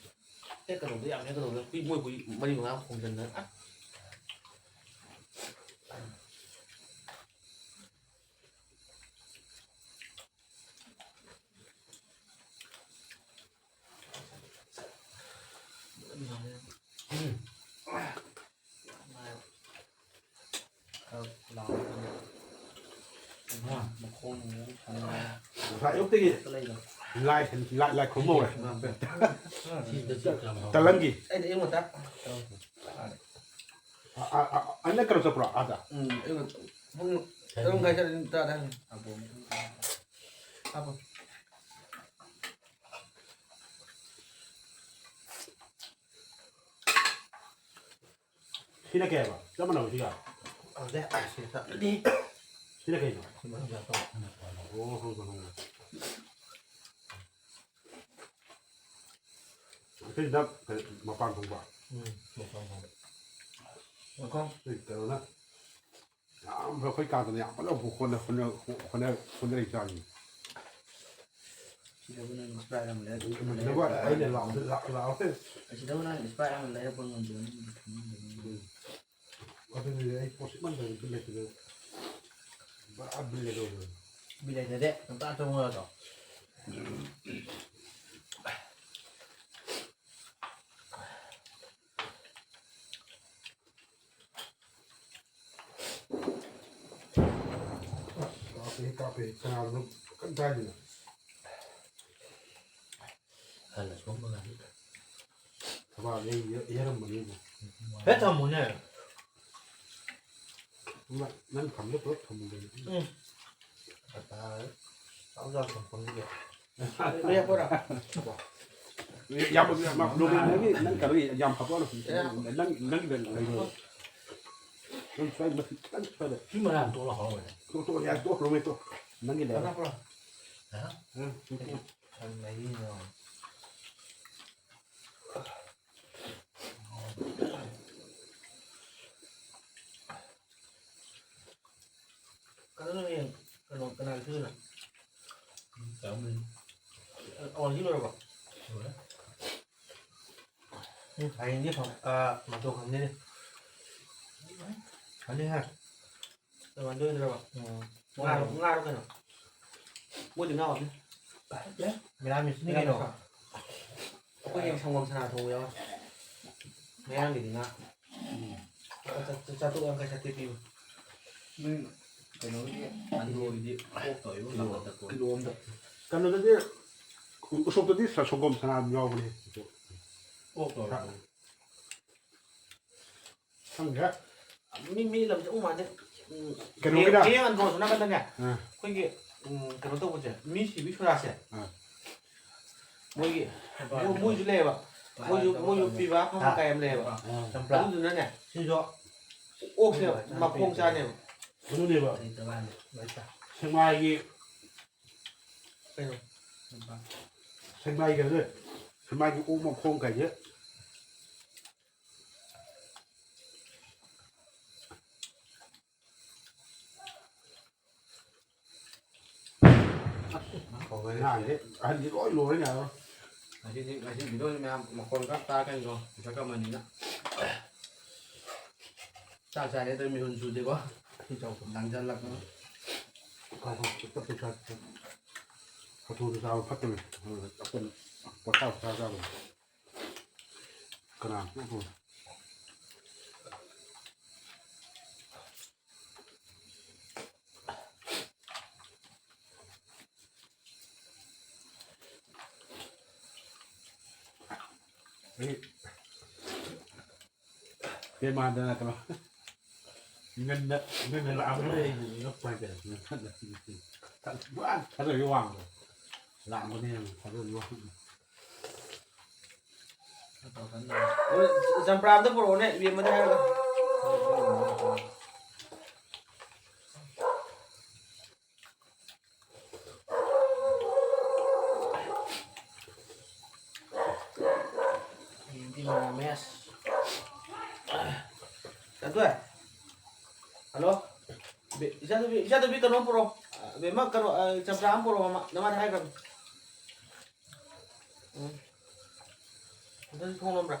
ꯍꯦꯛꯀꯗꯧꯗꯣ ꯌꯥꯝ ꯍꯦꯛꯀꯗꯧꯗꯣ꯫ ꯍꯨꯏ ꯃꯣꯏ ꯍꯨꯏ ꯃꯔꯤ ꯃꯉꯥ ꯈꯣꯡꯖꯟꯗꯅ꯫ ꯑꯁ꯫ ꯎꯝ꯫ ꯉꯁꯥꯏ ꯑꯌꯨꯛꯇꯒꯤ ꯂꯥꯏ, ꯂꯥꯏ, ꯂꯥꯏ ꯈꯨꯔꯨꯝꯕ ꯍꯧꯔꯦ꯫ ꯇꯂꯪꯒꯤ꯫ ꯑꯩꯅ ꯑꯌꯨꯛ ꯉꯟꯇꯥ꯫ ꯑ, ꯑ, ꯑ, ꯑꯩꯅ ꯀꯩꯅꯣ ꯆꯠꯄ꯭ꯔꯣ ꯑꯥꯗ? ꯎꯝ, ꯑꯌꯨꯛ ꯉꯟꯇꯥ꯫ ꯄꯨꯡ ꯇꯔꯨꯛ ꯃꯈꯥꯏ ꯆꯠꯂꯗꯤ ꯇꯔꯥꯗ ꯍꯜꯂꯛꯑꯦ꯫ ꯍꯥꯞꯄꯣ꯫ ꯁꯤꯅ ꯀꯩ ꯍꯥꯏꯕ? ꯆꯞ ꯃꯥꯟꯅꯕ ꯁꯤꯒ? ꯑꯗꯨꯗꯩ ꯑꯁ ꯁꯤ ꯆꯠꯂꯅꯤ꯫ ꯁꯤꯅ ꯀꯩꯅꯣ? ꯁꯤ ꯃꯅꯨꯡꯗ ꯇꯧ꯫ ꯑꯣ, ꯍꯣꯏ, ꯍꯣꯏ, ꯍꯣꯏ꯫ ꯑꯩꯈꯣꯏꯁꯤꯗ ꯀꯩ, ꯃꯄꯥꯟ ꯊꯣꯡꯕ? ꯎꯝ, ꯃꯄꯥꯟ ꯊꯣꯡꯕ꯫ ꯃꯈꯣꯡ꯫ ꯑꯩꯈꯣꯏ ꯀꯩꯅꯣꯅ ꯌꯥꯝ ꯑꯩꯈꯣꯏ ꯀꯥꯗꯅ ꯌꯥꯝ ꯀꯟꯅ ꯍꯣꯠꯅ-, ꯍꯣꯠꯅ-, ꯍꯣꯠꯅ-, ꯍꯣꯠꯅꯔꯤ ꯆꯥꯔꯤꯅꯤ꯫ ꯁꯤꯗꯕꯨ ꯅꯪ Sprite ꯑꯃ ꯂꯩꯔ ꯑꯗꯨꯝ ꯊꯝꯃ ꯂꯩꯔꯦ꯫ ꯑꯗꯨꯒ ꯑꯩꯅ ꯂꯥꯎ-, ꯂꯥꯎ-, ꯂꯥꯎꯔꯦ꯫ ꯑꯁꯤꯗꯕꯨ ꯅꯪ Sprite ꯑꯃ ꯂꯩꯔꯛꯄ ꯉꯝꯗꯕ ꯅꯪ ꯈꯪꯉꯝꯗꯕꯅꯤ꯫ ꯎꯝ꯫ ꯑꯗꯨꯅꯤꯅꯦ ꯑꯩ ꯄꯣꯠꯁꯤꯠꯃꯟꯗꯅ ꯕꯤꯠ ꯂꯩꯇꯗꯅ꯫ ꯄꯨꯔꯥ ꯕꯤꯠ ꯂꯩꯇꯕꯗꯣ꯫ ꯕꯤꯠ ꯂꯩꯇꯗꯦ, ꯉꯟꯇꯥ ꯇꯨꯝꯃꯣ ꯌꯥꯗ꯭ꯔꯣ? ꯀꯥꯞꯄꯦ, ꯀꯥꯞꯄꯦ, ꯀꯅꯥꯗꯅꯣ ꯀꯟꯅ ꯆꯥꯏꯗꯨꯅ? ꯑꯍꯜ ꯑꯁꯣꯝꯕꯒꯗꯤ꯫ ꯊꯕꯥꯛ ꯑꯩ ꯌꯦ-, ꯌꯦꯔꯝꯕꯅꯤꯅꯦ꯫ ꯍꯦꯛ ꯊꯝꯃꯨꯅꯦ꯫ ꯅꯪ, ꯅꯪ ꯊꯝꯗꯣ ꯄꯨꯂꯞ ꯊꯝꯃꯨ ꯀꯩꯅꯣ꯫ ꯎꯝ꯫ ꯆꯥꯛ ꯆꯥ ꯊꯝꯐꯝꯁꯤꯗ꯫ ꯂꯦꯞꯄꯣꯔꯥ? ꯌꯥꯝ, ꯌꯥꯝ, ꯅꯪꯒꯤ, ꯅꯪ ꯀꯩꯅꯣꯒꯤ ꯌꯥꯝ ꯍꯥꯞꯄꯛꯑꯅꯨ꯫ ꯅꯪ, ꯅꯪꯒꯤꯗ ꯂꯩꯔꯣ꯫ ꯅꯪ ꯁ꯭ꯋꯥꯏ ꯃꯊꯛ ꯈꯤꯇꯪ ꯁ꯭ꯋꯥꯏꯗ꯫ ꯁꯤ ꯃꯅꯥ ꯇꯣꯛꯂ ꯍꯧꯔꯝꯕꯅꯦ꯫ ꯇꯣꯛ, ꯇꯣꯛ, ꯌꯥꯔꯦ, ꯇꯣꯛꯈ꯭ꯔꯣꯃꯦ, ꯇꯣꯛ꯫ ꯅꯪꯒꯤ ꯂꯩꯔꯣ꯫ ꯍꯥꯞꯄ꯭ꯔꯣ? ꯍꯥ? ꯎꯝ, ꯎꯝ, ꯎꯝ꯫ ꯁꯟ ꯃꯍꯤꯅ꯫ ꯀꯩꯅꯣ ꯅꯪ ꯍꯌꯦꯡ ꯀꯩꯅꯣ ꯀꯅꯥꯒꯤ ꯁꯨꯗꯣꯏꯅꯣ? ꯆꯥꯎꯕꯅꯤ꯫ ꯑ, ꯑꯣꯟꯁꯤ ꯂꯣꯏꯔꯕꯣ? ꯂꯣꯏꯔꯦ꯫ ꯎꯝ, ꯍꯌꯦꯡꯗꯤ ꯐꯪ-, ꯑ, ꯃꯇꯣ ꯐꯪꯅꯤꯅꯦ꯫ ꯐꯅꯤ ꯍꯥ? ꯀꯃꯥꯏꯅ ꯇꯧꯗ꯭ꯔꯕ? ꯎꯝ꯫ ꯉꯥꯔꯣ, ꯉꯥꯔꯣ ꯀꯩꯅꯣ? ꯃꯣꯏꯗꯤ ꯉꯥ ꯑꯣꯏꯔꯝꯅꯤ꯫ ꯃꯤꯔꯥꯃꯤꯁꯅꯤ ꯀꯩꯅꯣ꯫ ꯃꯤꯔꯥꯃꯤꯁꯂꯣ? ꯑꯩꯈꯣꯏꯒꯤ ꯁꯪꯒꯣꯝ ꯁꯅꯥ ꯊꯣꯡꯕ ꯌꯥꯎꯔꯦ꯫ ꯃꯌꯥꯡꯒꯤꯗꯤ ꯉꯥ꯫ ꯎꯝ꯫ ꯆꯥ-, ꯆꯥ-, ꯆꯥꯇ꯭ꯔꯨꯛ ꯌꯥꯡꯈꯩ ꯆꯥꯇ꯭ꯔꯦꯠ ꯄꯤꯕ꯫ ꯅꯣꯏ ꯀꯩꯅꯣꯒꯤꯗꯤ, ꯑꯟꯗ꯭ꯔꯣꯒꯤꯗꯤ ꯑꯣꯛ ꯇꯧꯔꯤꯕ ꯀꯤꯂꯣ, ꯂꯝꯕꯗꯀꯣ꯫ ꯀꯤꯂꯣ ꯑꯝꯗ꯫ ꯀꯩꯅꯣꯗꯗꯤ, ꯎꯁꯣꯞꯇꯗꯤ ꯁ-, ꯁꯪꯒꯣꯝ ꯁꯅꯥ ꯑꯗꯨꯝ ꯌꯥꯎꯕꯅꯦ꯫ ꯑꯣꯛ ꯇꯧꯔꯤꯕ꯫ ꯈꯪꯗ꯭ꯔꯦ꯫ ꯃꯤ, ꯃꯤ ꯂꯝꯁꯦ ꯑꯃꯨꯛ ꯃꯥꯟꯅꯗꯦ꯫ ꯎꯝ, ꯀꯩꯅꯣꯒꯤꯔ? ꯃꯌꯥꯡ ꯑꯟꯗ꯭ꯔꯣꯁꯨ ꯅꯥꯀꯟꯗꯅꯦ꯫ ꯑꯥ꯫ ꯑꯩꯈꯣꯏꯒꯤ, ꯎꯝ, ꯀꯩꯅꯣ ꯇꯧꯕꯁꯦ, ꯃꯤ ꯁꯤꯕꯒꯤ ꯁꯣꯔꯥꯁꯦ꯫ ꯑꯥ꯫ ꯃꯣꯏꯒꯤ, ꯃꯣꯏ-, ꯃꯣꯏꯁꯨ ꯂꯩꯌꯦꯕ꯫ ꯃꯣꯏꯁꯨ, ꯃꯣꯏꯁꯨ ꯄꯤꯕ ꯃꯐꯝ ꯀꯌꯥ ꯑꯃ ꯂꯩꯌꯦꯕ꯫ ꯑꯥ꯫ ꯑꯗꯨꯗꯨꯅꯅꯦ, ꯁꯤꯁꯨ ꯑꯣꯛꯁꯦ ꯃꯈꯣꯡ ꯆꯥꯅꯦꯕ꯫ ꯑꯗꯨꯅꯦꯕ꯫ ꯁꯦꯛꯃꯥꯏꯒꯤ, ꯀꯩꯅꯣ? ꯁꯦꯛꯃꯥꯏꯒꯤ, ꯁꯦꯛꯃꯥꯏꯒꯤ ꯑꯣꯛ ꯃꯈꯣꯡ ꯀꯥꯏꯁꯦ꯫ ꯍꯧꯔꯦ꯫ ꯑꯉꯥꯡꯁꯦ ꯑꯍꯟꯗꯤ ꯂꯣꯏ ꯂꯣꯏꯅ ꯌꯥꯔꯣꯏ꯫ ꯉꯁꯤꯗꯤ, ꯉꯁꯤ ꯚꯤꯗꯤꯑꯣꯁꯤ ꯃꯌꯥꯝ ꯃꯈꯣꯟ ꯈꯔ ꯇꯥꯔꯛꯀꯅꯤꯀꯣ, ꯄꯩꯁꯥ ꯀꯝꯃꯅꯤꯅ꯫ ꯆꯥꯛ ꯆꯥꯔꯦ ꯑꯗꯨ ꯃꯤꯍꯨꯟ ꯁꯨꯗꯦꯀꯣ꯫ ꯂꯥꯡꯖꯜꯂꯛꯇꯅ꯫ ꯍꯥꯊꯨꯗ ꯆꯥꯕ ꯐꯠꯇꯕꯅꯤ꯫ ꯄꯣꯊꯥ ꯄꯣꯊꯥ ꯆꯥꯕꯅꯤ꯫ ꯀꯅꯥ? ꯑꯩ ꯄꯦꯃꯥꯟꯗꯅ ꯀꯩꯅꯣ, ꯉꯟꯅ, ꯉꯟꯅ ꯂꯥꯛꯑꯝꯕꯅꯦ, ꯑꯩꯅ ꯉꯛꯄ ꯍꯥꯏꯇꯥꯔꯦ꯫ ꯄꯨꯔꯥ ꯊꯥꯖꯕꯒꯤ ꯋꯥꯡꯃꯗ ꯂꯥꯛꯑꯝꯕꯅꯦ, ꯊꯥꯖꯕꯒꯤ ꯋꯥꯡꯃꯗ꯫ ꯆꯝꯄ꯭ꯔꯥ ꯑꯝꯇ ꯄꯨꯔꯛꯑꯣꯅꯦ, ꯏꯕꯦꯝꯃꯗ ꯍꯥꯏꯔꯒ꯫ ꯍꯌꯦꯡꯗꯤ ꯃꯦꯔꯥꯃꯦꯁ꯫ ꯑꯗꯨ, ꯍꯜꯂꯣ? ꯕꯦ-, ꯏꯆꯥꯅꯨꯄꯤ, ꯏꯆꯥꯅꯨꯄꯤ ꯀꯩꯅꯣ ꯄꯨꯔꯛꯑꯣ꯫ ꯑ, ꯕꯦꯝꯃ ꯀꯩꯅꯣ, ꯑ, ꯆꯝꯄ꯭ꯔꯥ ꯑꯃ ꯄꯨꯔꯛꯑꯣ, ꯃꯃꯥ꯫ ꯅꯃꯥꯅ ꯍꯥꯏꯈ꯭ꯔꯕꯅꯤ꯫ ꯎꯝ꯫ ꯑꯗꯨꯗꯤ ꯊꯣꯡ ꯂꯣꯟꯕ꯭ꯔꯥ?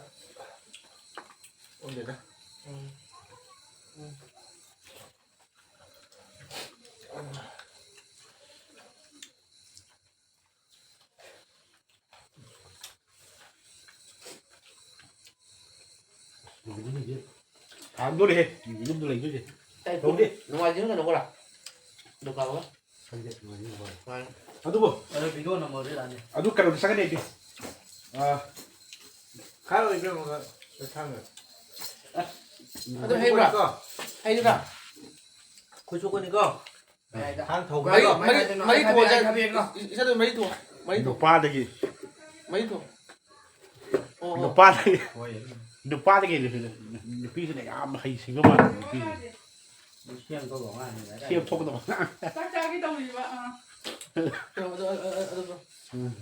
ꯂꯣꯟꯗꯦꯗ꯫ ꯎꯝ꯫ ꯎꯝ꯫ ꯍꯥꯡꯗꯣꯔꯦꯍꯦ, ꯌꯨꯝꯗ ꯂꯩꯗꯣꯏꯁꯦ꯫ ꯇꯧꯗꯦ꯫ ꯅꯨꯡꯉꯥꯏꯖꯤꯡ ꯀꯩꯅꯣ ꯈꯔ ꯗꯨꯀꯥꯟ ꯑꯃ꯫ ꯈꯪꯗꯦ, ꯅꯨꯡꯉꯥꯏꯖꯤꯡ ꯈꯔ꯫ ꯃꯥꯅꯦ꯫ ꯑꯗꯨꯕꯨ ꯑꯗꯣ ꯚꯤꯗꯤꯑꯣ ꯅꯝꯃꯣ ꯑꯗꯨ ꯌꯥꯅꯤ꯫ ꯑꯗꯨ ꯀꯩꯅꯣꯗ ꯆꯪꯒꯅꯤ ꯑꯩꯗꯤ꯫ ꯑꯥ, ꯈꯔ ꯑꯣꯏꯕꯤꯔꯝꯃꯒ ꯊꯥꯡꯒ꯫ ꯑꯗꯨ ꯍꯩꯕ꯭ꯔꯥ? ꯀꯣ꯫ ꯍꯩꯗꯨꯔꯥ? ꯈꯨꯠ ꯁꯣꯛꯀꯅꯤꯀꯣ꯫ ꯃꯌꯥꯏꯗ꯫ ꯊꯥꯡ ꯊꯧꯕ ꯃꯔꯤ, ꯍꯥꯏꯔꯣ? ꯃꯔꯤ, ꯃꯔꯤ ꯊꯣꯛꯑꯣ, ꯍꯥꯏꯕꯤꯔꯒꯦ, ꯏꯆꯟ-, ꯍꯥꯏꯕꯤꯔꯒꯦ꯫ ꯏꯆꯟ ꯃꯔꯤ ꯊꯣꯛꯑꯣ, ꯃꯔꯤ ꯊꯣꯛꯑꯣ꯫ ꯅꯨꯄꯥꯗꯒꯤ꯫ ꯃꯔꯤ ꯊꯣꯛꯑꯣ꯫ ꯑꯣ, ꯑꯣ꯫ ꯅꯨꯄꯥꯗꯒꯤ꯫ ꯍꯣꯏ꯫ ꯅꯨꯄꯥꯗꯒꯤ ꯅꯨꯄꯤꯗ-, ꯅꯨꯄꯤꯁꯤꯅ ꯌꯥꯝ ꯍꯩ ꯁꯤꯡꯕ ꯃꯥꯜꯂꯦ, ꯅꯨꯄꯤꯁꯤꯡꯁꯦ꯫ ꯁꯦꯝ ꯊꯣꯛꯇꯕ ꯑꯉꯥꯡꯅꯤꯅ꯫ ꯁꯦꯝ ꯊꯣꯛꯇꯕ ꯑꯉꯥꯡ꯫ ꯆꯥꯛ ꯆꯥꯒꯦ ꯇꯧꯔꯤꯕ, ꯑꯥ꯫ ꯀꯩꯅꯣ, ꯑꯗꯨ, ꯑ, ꯑ, ꯑꯗꯨ, ꯎꯝ꯫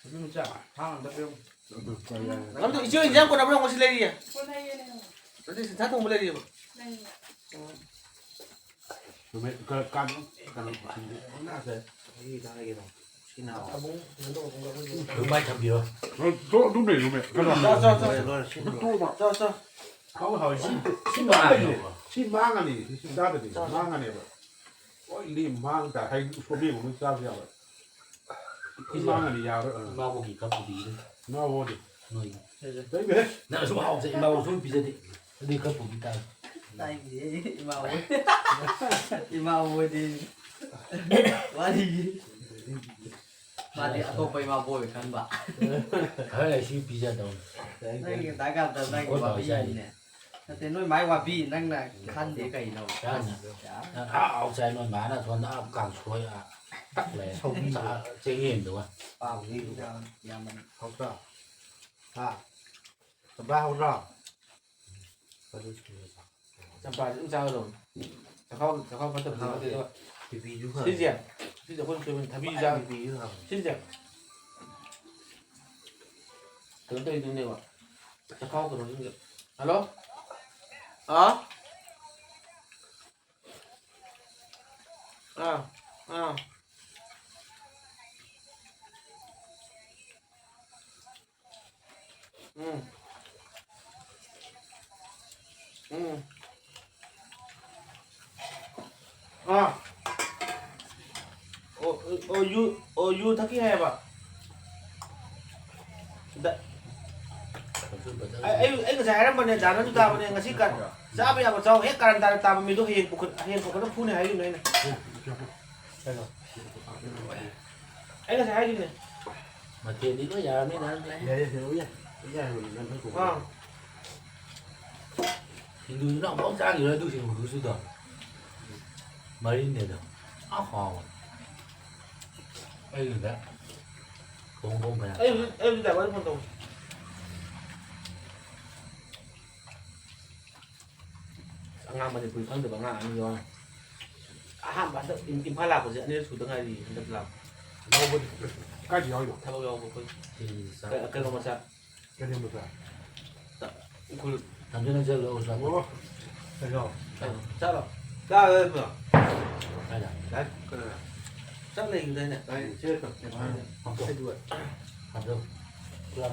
ꯅꯨꯄꯤ ꯃꯆꯥ, ꯊꯥꯡ ꯑꯝꯇ ꯄꯤꯔꯝꯃꯨ꯫ ꯎꯝ, ꯍꯣꯏ, ꯌꯥꯏ, ꯌꯥꯏ꯫ ꯅꯪ ꯑꯝꯇ ꯏꯆꯦ ꯍꯣꯏ ꯏꯟꯖꯥꯡ ꯀꯣꯟꯅꯕ꯭ꯔꯣ? ꯉꯁꯤ ꯂꯩꯔꯤꯌꯦ? ꯀꯣꯟꯅꯩꯌꯦ, ꯂꯩꯔꯦ꯫ ꯅꯠꯇꯦ, ꯁꯟꯁꯥ ꯊꯣꯡꯕ ꯂꯩꯔꯤꯌꯦꯕ? ꯂꯩꯔꯦ꯫ ꯎꯝ꯫ ꯅꯨꯃꯤꯠ ꯈꯔ ꯀꯥꯟ-, ꯀꯩꯅꯣ, ꯁꯤꯡꯖꯨ ꯃꯅꯥꯁꯦ ꯑꯩ ꯆꯥꯔꯒꯦ ꯇꯧꯕ꯫ ꯁꯤꯅ ꯍꯥꯎꯕ꯫ ꯂꯨꯝꯃꯥꯏ ꯊꯝꯕꯤꯔꯣ꯫ ꯇꯣ-, ꯑꯗꯨꯝ ꯂꯩ, ꯂꯨꯝꯃꯦ꯫ ꯀꯩꯅꯣ? ꯆꯥꯎ, ꯆꯥꯎ, ꯆꯥꯎ꯫ ꯂꯣꯏꯔꯦ, ꯂꯣꯏꯔꯦ, ꯁꯤꯅ ꯂꯣꯏꯔꯦ꯫ ꯇꯣꯛꯑꯣ꯫ ꯆꯥꯎ, ꯆꯥꯎ꯫ ꯍꯥꯎꯕ ꯍꯥꯎꯋꯦ꯫ ꯁꯤ, ꯁꯤ ꯁꯤ ꯃꯥꯡꯉꯅꯤ꯫ ꯃꯥꯡꯉꯦꯕ꯫ ꯁꯤ ꯃꯥꯡꯉꯅꯤ꯫ ꯁꯤ ꯆꯥꯗꯗꯤ ꯆꯥꯎ, ꯆꯥꯎ꯫ ꯃꯥꯡꯉꯅꯦꯕ꯫ ꯂꯣꯏ ꯂꯦꯝ ꯃꯥꯡ ꯇꯥꯏ꯫ ꯍꯥꯏꯗꯤ ꯎꯁꯣꯞ ꯌꯦꯡꯕ ꯃꯣꯏ ꯆꯥꯕ ꯌꯥꯕ꯫ ꯁꯤ ꯃꯥꯡꯉꯅꯤ, ꯌꯥꯔꯣꯏ꯫ ꯑꯥ꯫ ꯏꯃꯥꯕꯣꯛꯀꯤ ꯈꯔ ꯄꯨꯕꯤꯒꯦ꯫ ꯏꯃꯥꯕꯣꯛꯗꯤ? ꯅꯣꯏꯒꯤ꯫ ꯂꯩꯕꯤꯍꯦ꯫ ꯅꯪ ꯑꯁꯨꯛ ꯍꯥꯎꯕꯁꯦ ꯏꯃꯥꯕꯣꯛꯁꯨ ꯑꯗꯨꯝ ꯄꯤꯖꯗꯦ꯫ ꯑꯗꯨꯗꯤ ꯈꯔ ꯄꯨꯕꯤ ꯇꯥꯔꯦ꯫ ꯇꯥꯏꯅꯦ, ꯏꯃꯥꯕꯣꯛ꯫ ꯏꯃꯥꯕꯣꯛꯗꯤ ꯋꯥꯔꯤꯗꯤ꯫ ꯃꯥꯗꯤ ꯑꯇꯣꯞꯄ ꯏꯃꯥꯕꯣꯛ ꯑꯣꯏ ꯈꯟꯕ꯫ ꯈꯔ ꯂꯩꯁꯤ ꯄꯤꯖꯗꯧꯅꯤ꯫ ꯅꯪꯒꯤ ꯗꯥ ꯀꯥꯞꯇ ꯅꯪꯒꯤ ꯀꯣꯟ ꯋꯥꯕꯤꯅꯤꯅꯦ꯫ ꯇꯧꯔꯁꯦ ꯍꯥꯏꯅꯤ꯫ ꯅꯠꯇꯦ, ꯅꯣꯏ ꯃꯥꯏ ꯋꯥꯕꯤ ꯅꯪꯅ ꯈꯟꯗꯦ ꯀꯩꯅꯣ? ꯆꯥꯅꯤ꯫ ꯌꯥ꯫ ꯅꯪ ꯑꯍꯥꯎ ꯆꯥꯏ, ꯅꯣꯏ ꯃꯥꯅ ꯁꯣꯝꯗ ꯀꯥꯡꯁꯣꯏ, ꯑ, ꯇꯛ ꯂꯩ꯫ ꯁꯧꯒ꯭ꯔꯤ꯫ ꯆꯥ-, ꯆꯦꯡꯌꯦꯟꯗꯨꯒ꯫ ꯄꯥꯝꯗꯦ, ꯌꯥꯝ, ꯌꯥꯝꯃꯟ-, ꯍꯥꯎꯇ꯭ꯔꯣ? ꯍꯥ? ꯆꯝꯄ꯭ꯔꯥ ꯍꯥꯎꯇ꯭ꯔꯣ? ꯆꯝꯄ꯭ꯔꯥꯁꯤ ꯑꯗꯨꯝ ꯆꯥꯒꯗꯧꯅꯤ꯫ ꯆꯈꯥꯎ, ꯆꯈꯥꯎ ꯐꯠꯇꯕꯗꯤ ꯅꯠꯇꯦ, ꯑꯗꯨꯒ ꯕꯤ ꯄꯤꯁꯨ ꯐꯕ꯫ ꯁꯤꯁꯦ, ꯁꯤꯁꯦ ꯑꯩꯈꯣꯏꯅ ꯁꯣꯏꯕꯅꯤ, ꯊꯕꯤꯁꯨ ꯆꯥ-, ꯕꯤ ꯄꯤꯁꯨ ꯐꯕ꯫ ꯁꯤꯁꯦ ꯀꯩꯅꯣ ꯇꯧꯔꯤꯗꯨꯅꯦꯕ, ꯆꯈꯥꯎ ꯀꯩꯅꯣꯁꯤꯡꯁꯦ꯫ ꯍꯜꯂꯣ? ꯑꯥ? ꯑꯥ, ꯑꯥ꯫ ꯎꯝ꯫ ꯎꯝ꯫ ꯑꯥ꯫ ꯑꯣ, ꯑꯣ, ꯌꯨ, ꯑꯣ, ꯌꯨ ꯊꯛꯀꯦ ꯍꯥꯏꯌꯦꯕ? ꯗ-, ꯑꯗꯨ ꯕ꯭ꯔꯗꯔ ꯑꯩ ꯑꯩ ꯑꯩ ꯉꯁꯥꯏ ꯍꯥꯏꯔꯝꯕꯅꯦ, ꯗꯥꯅꯁꯨ ꯇꯥꯕꯅꯦ, ꯉꯁꯤ ꯀ-, ꯆꯥꯕ ꯌꯥꯕ ꯆꯥꯎ, ꯍꯦꯛ ꯀꯥꯔꯟ ꯇꯥꯔꯟ ꯇꯥꯕ ꯃꯤꯗꯣ ꯍꯌꯦꯡ ꯄꯨꯈꯠ-, ꯍꯌꯦꯡ ꯄꯨꯈꯠꯂ ꯐꯨꯅꯤ ꯍꯥꯏꯈꯤꯕꯅꯦ ꯑꯩꯅ꯫ ꯀꯩꯅꯣ? ꯑꯩ ꯉꯁꯥꯏ ꯍꯥꯏꯈꯤꯕꯅꯦ꯫ ꯃꯊꯦꯜꯗꯤ ꯂꯣꯏ ꯌꯥꯔꯝꯅꯤ ꯅꯪꯗꯤ꯫ ꯌꯥꯏ, ꯌꯥꯏ, ꯌꯥꯏ, ꯌꯥꯏ, ꯌꯥꯏ, ꯌꯥꯏ, ꯌꯥꯏ꯫ ꯑꯥ꯫ ꯁꯤꯡꯖꯨꯗꯨꯅ ꯑꯃꯨꯛ ꯆꯥꯈꯤꯔꯣꯏ ꯑꯗꯨ ꯁꯤꯡꯖꯨꯗꯨꯁꯨ ꯇꯧ꯫ ꯃꯔꯤꯅꯦ ꯑꯗꯣ꯫ ꯑ, ꯍꯥꯎꯋꯦ꯫ ꯑꯩꯒꯤꯗ ꯊꯣꯡ ꯊꯣꯡ ꯐꯅꯌꯥꯝ ꯑꯩ ꯍꯧꯖꯤꯛ, ꯑꯩ ꯍꯧꯖꯤꯛ driver ꯗ phone ꯇꯧꯒꯦ꯫ ꯑꯉꯥꯡ ꯃꯅꯤꯄꯨꯔꯤ ꯈꯪꯗꯕ ꯑꯉꯥꯡ ꯑꯅꯤ ꯌꯥꯎꯔꯦ꯫ ꯑꯍꯥꯟꯕ ꯍꯟꯗꯛ ꯏꯝ-, ꯏꯝꯐꯥꯜ ꯂꯥꯛꯄꯁꯦ ꯑꯅꯤꯔꯛ ꯁꯨꯗ ꯉꯥꯏꯔꯤ ꯍꯟꯗꯛ ꯂꯥꯛꯄ꯫ ꯌꯥꯎꯕꯗꯤ ꯀꯥꯏꯗ ꯌꯥꯎꯔꯤꯅꯣ? ꯊꯕꯛ ꯌꯥꯎꯕ ꯑꯩꯈꯣꯏ꯫ ꯀꯩ-, ꯀꯩꯅꯣ ꯃꯆꯥ꯫ ꯀꯔꯤ ꯃꯆꯥ? ꯎꯈ꯭ꯔꯨꯜ꯫ ꯍꯟꯖꯤꯟ ꯍꯟꯖꯤꯜ ꯂꯧ ꯆꯠꯂꯣ꯫ ꯑꯣ꯫ ꯀꯩꯅꯣ? ꯆꯠꯂꯣ꯫ ꯆꯥꯔꯣ꯫ ꯀꯥꯏꯗ? ꯂꯥꯏ-, ꯀꯩꯅꯣ? ꯆꯠ ꯂꯩꯈꯤꯗꯥꯏꯅꯦ? ꯂꯥꯏ-, ꯆꯦ ꯀꯩꯅꯣ? ꯍꯥꯞꯆꯜꯂꯣ, ꯍꯥꯞꯆꯜꯂꯣ,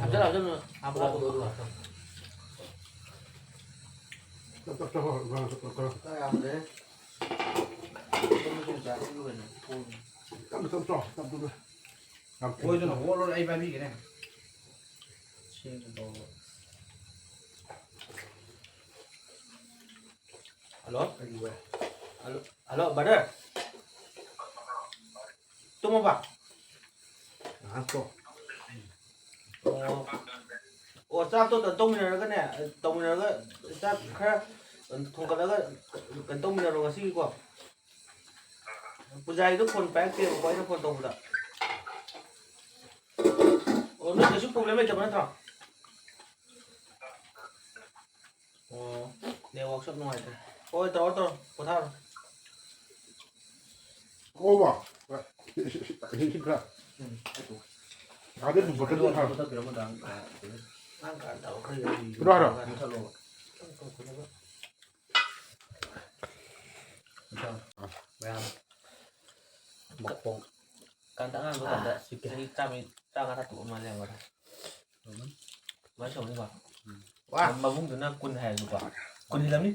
ꯍꯥꯞꯆꯜꯂꯣ꯫ ꯍꯥꯞꯆꯜꯂꯣ, ꯍꯥꯞꯆꯜꯂꯣ꯫ ꯇꯞ, ꯇꯞ, ꯇꯞ, ꯇꯞ, ꯇꯞ, ꯇꯞ꯫ ꯆꯥ ꯌꯥꯝꯗ꯭ꯔꯦ꯫ ꯇꯞꯅ ꯇꯞꯅ ꯆꯥ, ꯇꯞꯅ ꯀꯩꯅꯣ? ꯇꯞꯅ ꯇꯞꯅ ꯆꯥꯎ, ꯇꯞ ꯇꯞꯅ꯫ ꯌꯥꯝ ꯊꯦꯡꯅ ꯃꯣꯏꯗꯨꯅ ꯆꯥꯎ꯫ ꯍꯣꯠꯂꯣꯅ ꯑꯩ ꯄꯥꯏꯕꯤꯒꯦꯅꯦ꯫ ꯁꯦꯝꯒꯦ ꯇꯧꯕ꯫ ꯍꯜꯂꯣ? Hello, hello, brother? ꯇꯨꯝꯃꯕ? ꯉꯥꯏꯍꯥꯛ ꯇꯣ꯫ ꯑꯣ꯫ ꯑꯣ, ꯆꯥꯛꯇꯣ ꯀꯩꯅꯣ ꯇꯧꯃꯤꯟꯅꯔꯒꯅꯦ, ꯇꯧꯃꯤꯟꯅꯔꯒ ꯆꯥꯛ ꯈꯔ ꯊꯣꯡꯒꯠꯂꯒ ꯀꯩꯅꯣ ꯇꯧꯃꯤꯟꯅꯔꯣ ꯉꯁꯤꯒꯤꯀꯣ꯫ ꯄꯨꯖꯥꯔꯤꯗꯣ phone ꯄꯥꯏꯔꯛꯇꯦꯕꯀꯣ, ꯑꯩꯅ phone ꯇꯧꯕꯗ꯫ ꯑꯣ, ꯅꯣꯏ ꯀꯩꯁꯨ problem ꯂꯩꯇꯕ ꯅꯠꯇ꯭ꯔꯣ? ꯑꯣ, network ꯁꯨ ꯅꯨꯡꯉꯥꯏꯇꯦ꯫ ꯍꯣꯏ, ꯇꯧꯔꯣ, ꯇꯧꯔꯣ, ꯄꯣꯊꯥꯔꯣ꯫ ꯑꯣ, ꯕꯥ꯫ ꯁꯤ, ꯁꯤ, ꯁꯤ, ꯁꯤ ꯈꯔ꯫ ꯎꯝ꯫ ꯑꯗꯩ ꯕꯣꯇꯜꯗꯣ ꯈꯔ꯫ ꯅꯪ ꯈꯔ ꯇꯧꯔꯣ, ꯈꯔ ꯌꯥꯝ ꯄꯤꯔꯛꯑꯣ ꯍꯥꯏꯔꯣ? ꯃꯨꯊꯠꯂꯣꯕ꯫ ꯃꯌꯥꯝ ꯃꯈꯣꯡ꯫ ꯀꯥꯟꯗ ꯑꯉꯥꯡꯗꯣ ꯀꯥꯟꯗ ꯆꯍꯤ ꯆꯥꯝꯃ, ꯆꯥꯝꯃꯉꯥ ꯇꯣꯛꯑ ꯃꯥꯜꯂꯦ ꯌꯦꯡꯉꯣ꯫ ꯑꯗꯨꯃꯥꯏꯅ ꯇꯧꯅꯤꯀꯣ꯫ ꯋꯥ꯫ ꯃꯕꯨꯡꯗꯨꯅ ꯀꯨꯟ ꯍꯥꯏꯔꯁꯨꯀꯣ꯫ ꯀꯨꯟ ꯍꯦꯜꯂꯝꯅꯤ꯫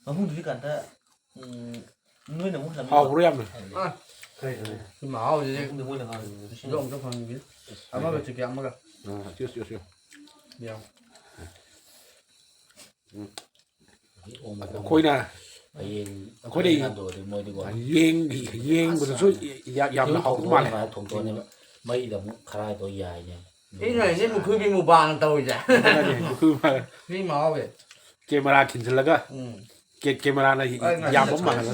ꯃꯕꯨꯡꯗꯨꯗꯤ ꯀꯥꯟꯗ, ꯎꯝ, ꯅꯣꯏꯅ ꯑꯃꯨꯛ ꯍꯦꯜꯂꯝꯅꯤ꯫ ꯍꯥꯎꯕ꯭ꯔꯣ ꯌꯥꯝꯅ? ꯑꯥ꯫ ꯀꯩ, ꯀꯩ? ꯁꯤ ꯃꯍꯥꯎꯁꯤꯗꯤ ꯃꯕꯨꯡꯗ ꯃꯣꯏꯅ ꯍꯥꯎꯔꯤꯅꯦ꯫ ꯁꯤꯗ ꯑꯃꯨꯛꯇ ꯐꯪꯉꯤꯁꯦ꯫ ꯑꯃꯒ ꯆꯤꯛꯀꯦ ꯑꯃꯒ꯫ ꯑꯥ, ꯆꯤꯛꯑꯣ, ꯆꯤꯛꯑꯣ, ꯆꯤꯛꯑꯣ꯫ ꯌꯥꯎ꯫ ꯑꯩꯈꯣꯏꯅ ꯍꯌꯦꯡ ꯑꯩꯈꯣꯏꯅ ꯑꯩꯈꯣꯏꯅ ꯉꯥꯟꯗꯣꯛꯑꯗꯤ ꯃꯣꯏꯗꯤꯀꯣ ꯌꯦꯡ-, ꯌꯦꯡꯕꯗꯁꯨ ꯌꯥ-, ꯌꯥꯝꯅ ꯍꯥꯎꯕ ꯃꯥꯜꯂꯦ꯫ ꯊꯣꯡꯗꯣꯛꯑꯅꯦꯕ꯫ ꯃꯩꯗ ꯑꯃꯨꯛ ꯈꯔꯥꯏꯗꯣ ꯌꯥꯏꯅꯦ꯫ ꯁꯤꯅ ꯍꯧꯖꯤꯛ ꯃꯨꯈꯨꯕꯤ ꯃꯨꯕꯥꯡ ꯇꯧꯔꯤꯁꯦ꯫ ꯑꯗꯨꯅꯅꯦ, ꯃꯨꯈꯨꯕꯤ ꯃꯨꯕꯥꯡ꯫ ꯁꯤ ꯃꯍꯥꯎꯁꯦ꯫ ꯀꯦꯃꯦꯔꯥ ꯈꯤꯟꯖꯤꯜꯂꯒ, ꯎꯝ꯫ ꯀꯦ-, ꯀꯦꯃꯦꯔꯥꯅ ꯑꯩ ꯉꯁꯤ ꯌꯥꯝꯕ ꯃꯥꯜꯂꯒ꯫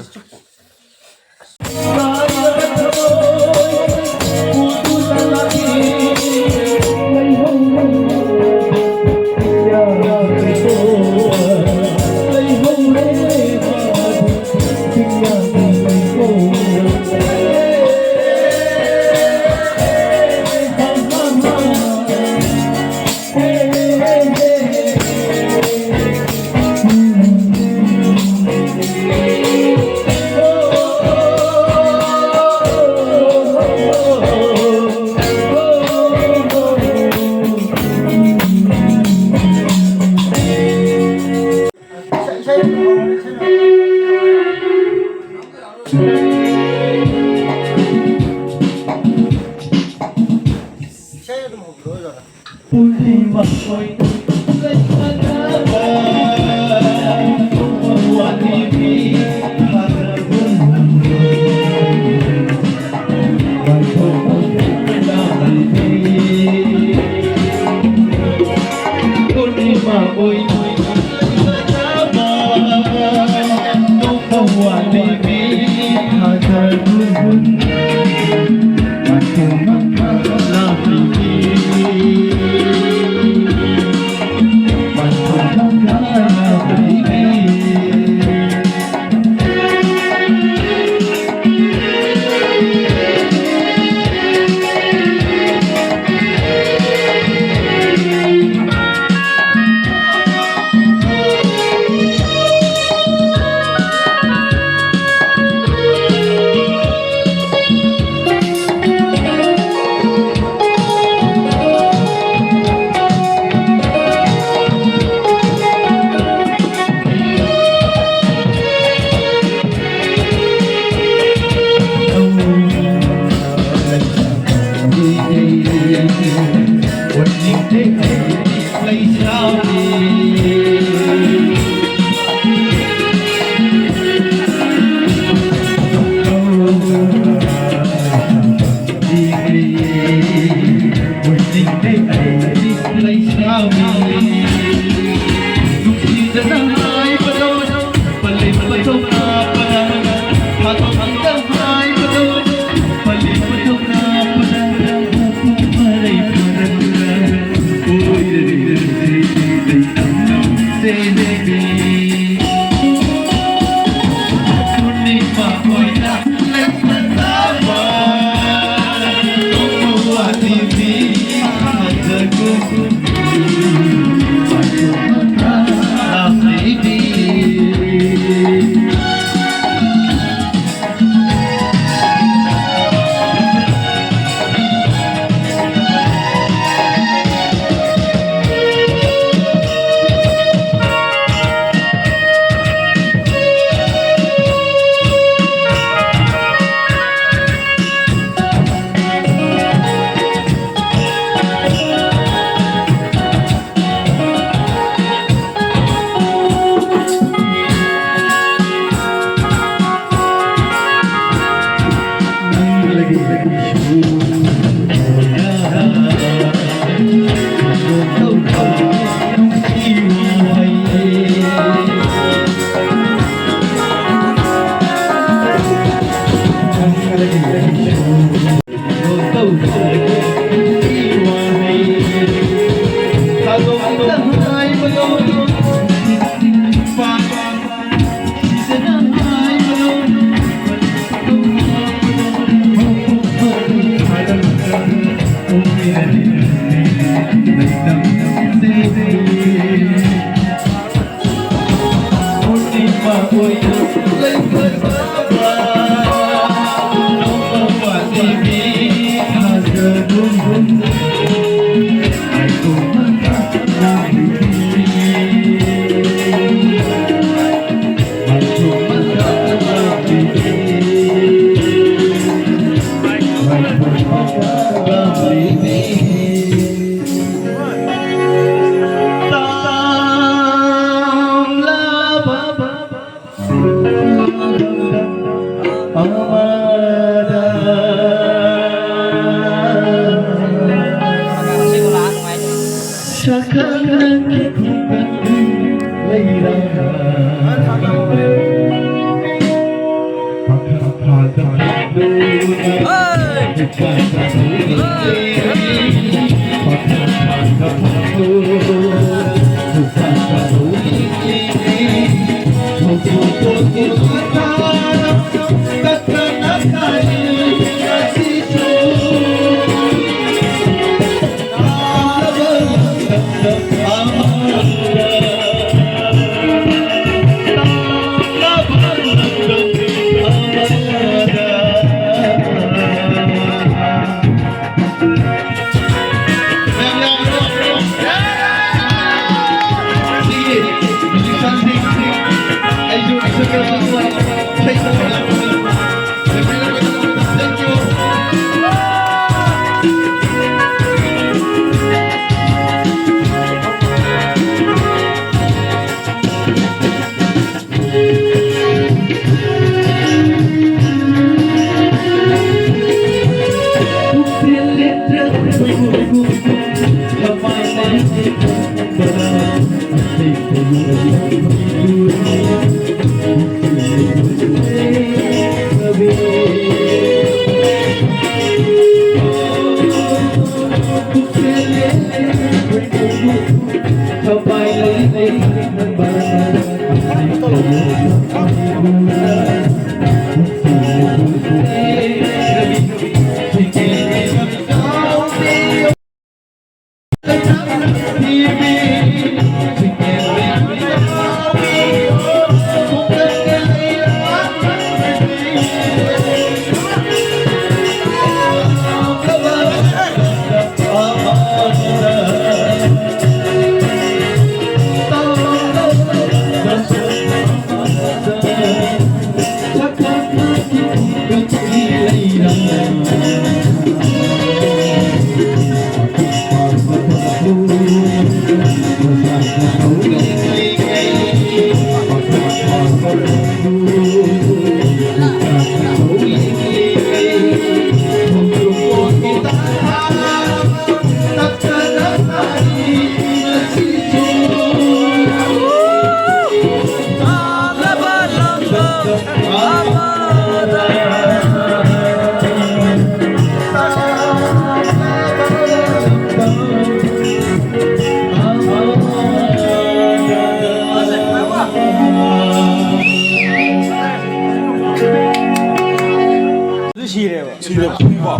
ꯑꯗꯨ ꯁꯤꯔꯦꯕ꯫ ꯁꯤꯔꯦ, ꯈꯨꯕ꯫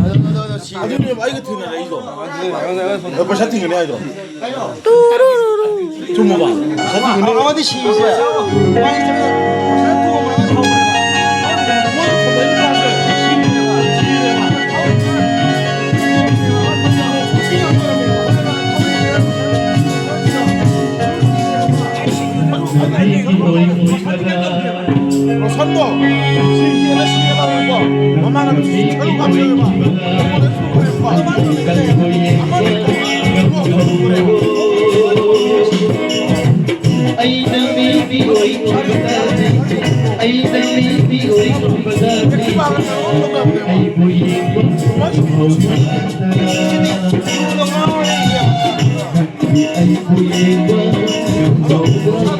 ꯑꯗꯨꯅꯦꯕ ꯑꯩꯒ ꯊꯦꯡꯅꯔꯛꯏꯗꯣ꯫ ꯑꯗꯣ ꯄꯩꯁꯥ ꯊꯤꯡꯒꯅꯤ ꯍꯥꯏꯗꯣ꯫ ꯆꯨꯝꯃꯕ? ꯄꯩꯁꯥ ꯊꯤꯡꯒꯅꯤ꯫ ꯑꯃꯗꯤ ꯁꯤꯁꯦ꯫ ꯈꯟꯗꯣ, ꯁꯤ ꯍꯦꯟꯅ ꯁꯤ ꯍꯦꯟꯅ ꯍꯥꯏꯕꯀꯣ꯫ ꯃꯃꯥꯟꯅꯕꯁꯤ ꯁꯔꯨꯛ ꯍꯥꯞꯆꯜꯂꯦꯕ꯫ ꯑꯩꯉꯣꯟꯗ ꯁꯨꯈ꯭ꯔꯦꯕꯀꯣ꯫ ꯑꯃꯅ ꯑꯃꯅ ꯀꯣ꯫ ꯑꯩꯅ ꯃꯤꯒꯤ ꯑꯣꯏ ꯑꯩꯅ ꯃꯤꯒꯤ ꯑꯣꯏ ꯑꯩꯕꯨ ꯌꯦꯡꯕ ꯍꯧꯕ꯫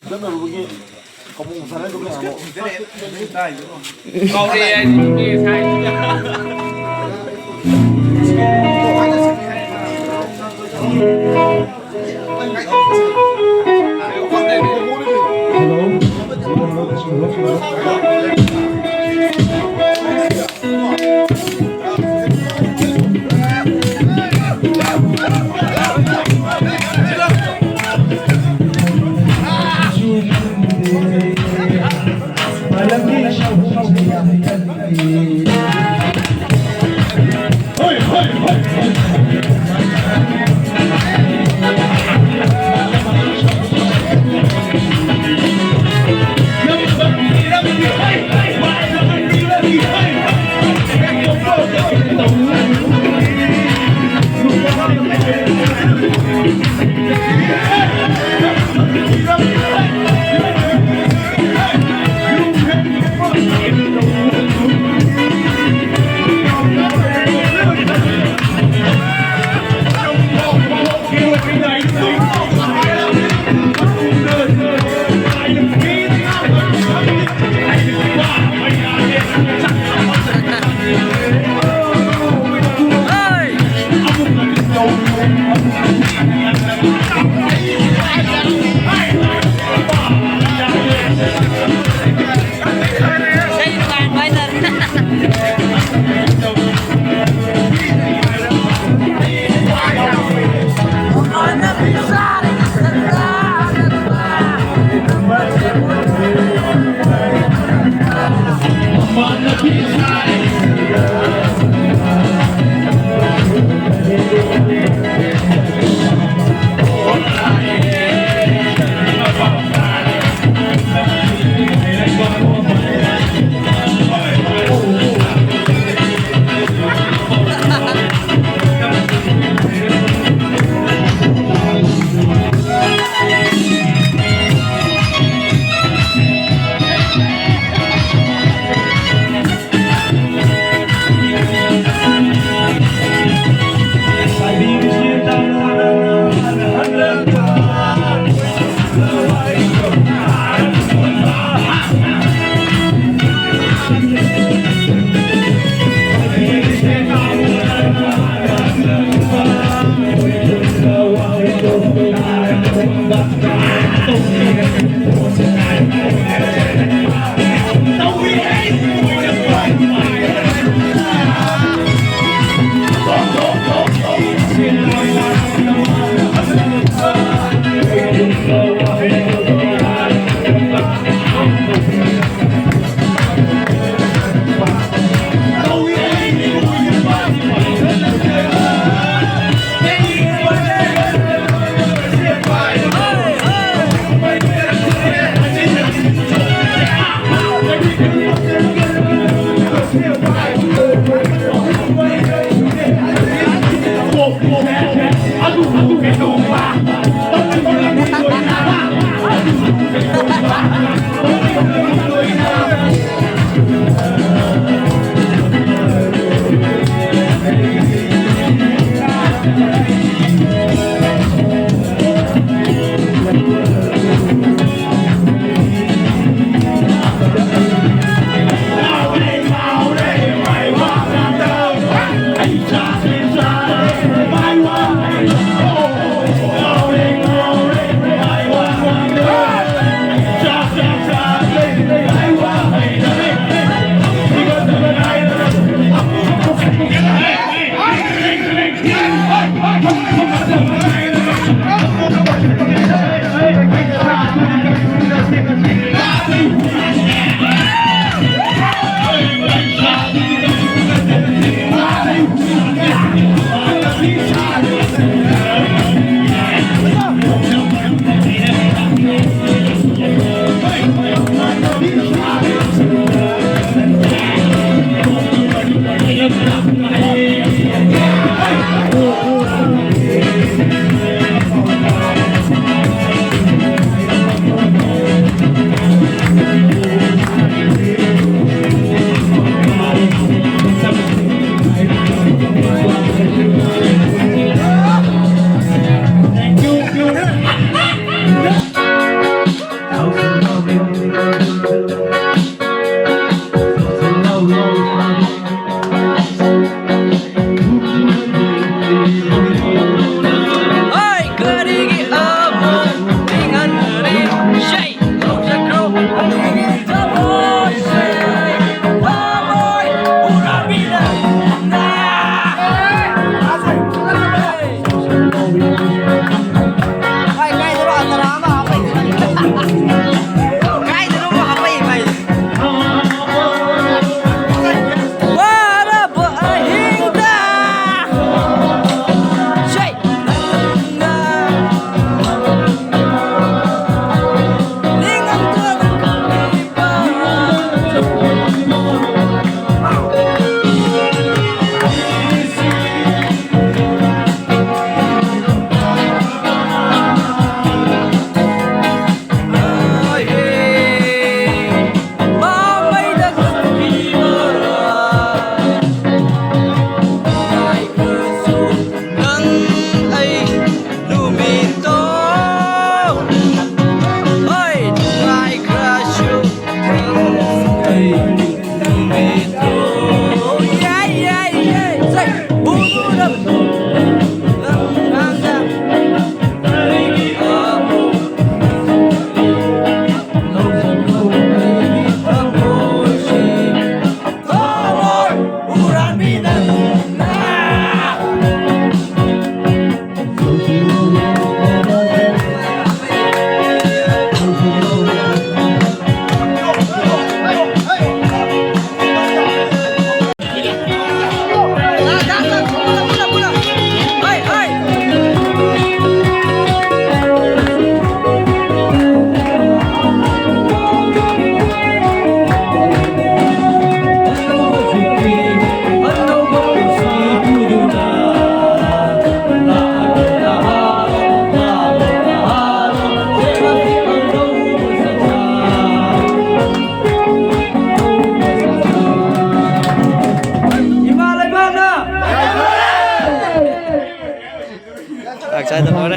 ꯆꯠꯅꯔꯨꯕꯒꯤ ꯀꯕꯣꯛ ꯃꯁꯥꯟꯅꯗꯣ ꯀꯌꯥꯅꯣ? ꯀꯥꯎꯔꯦ ꯍꯥꯏꯗꯨꯗꯤ ꯉꯁꯥꯏꯗꯨꯗ꯫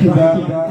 ꯁꯤꯗ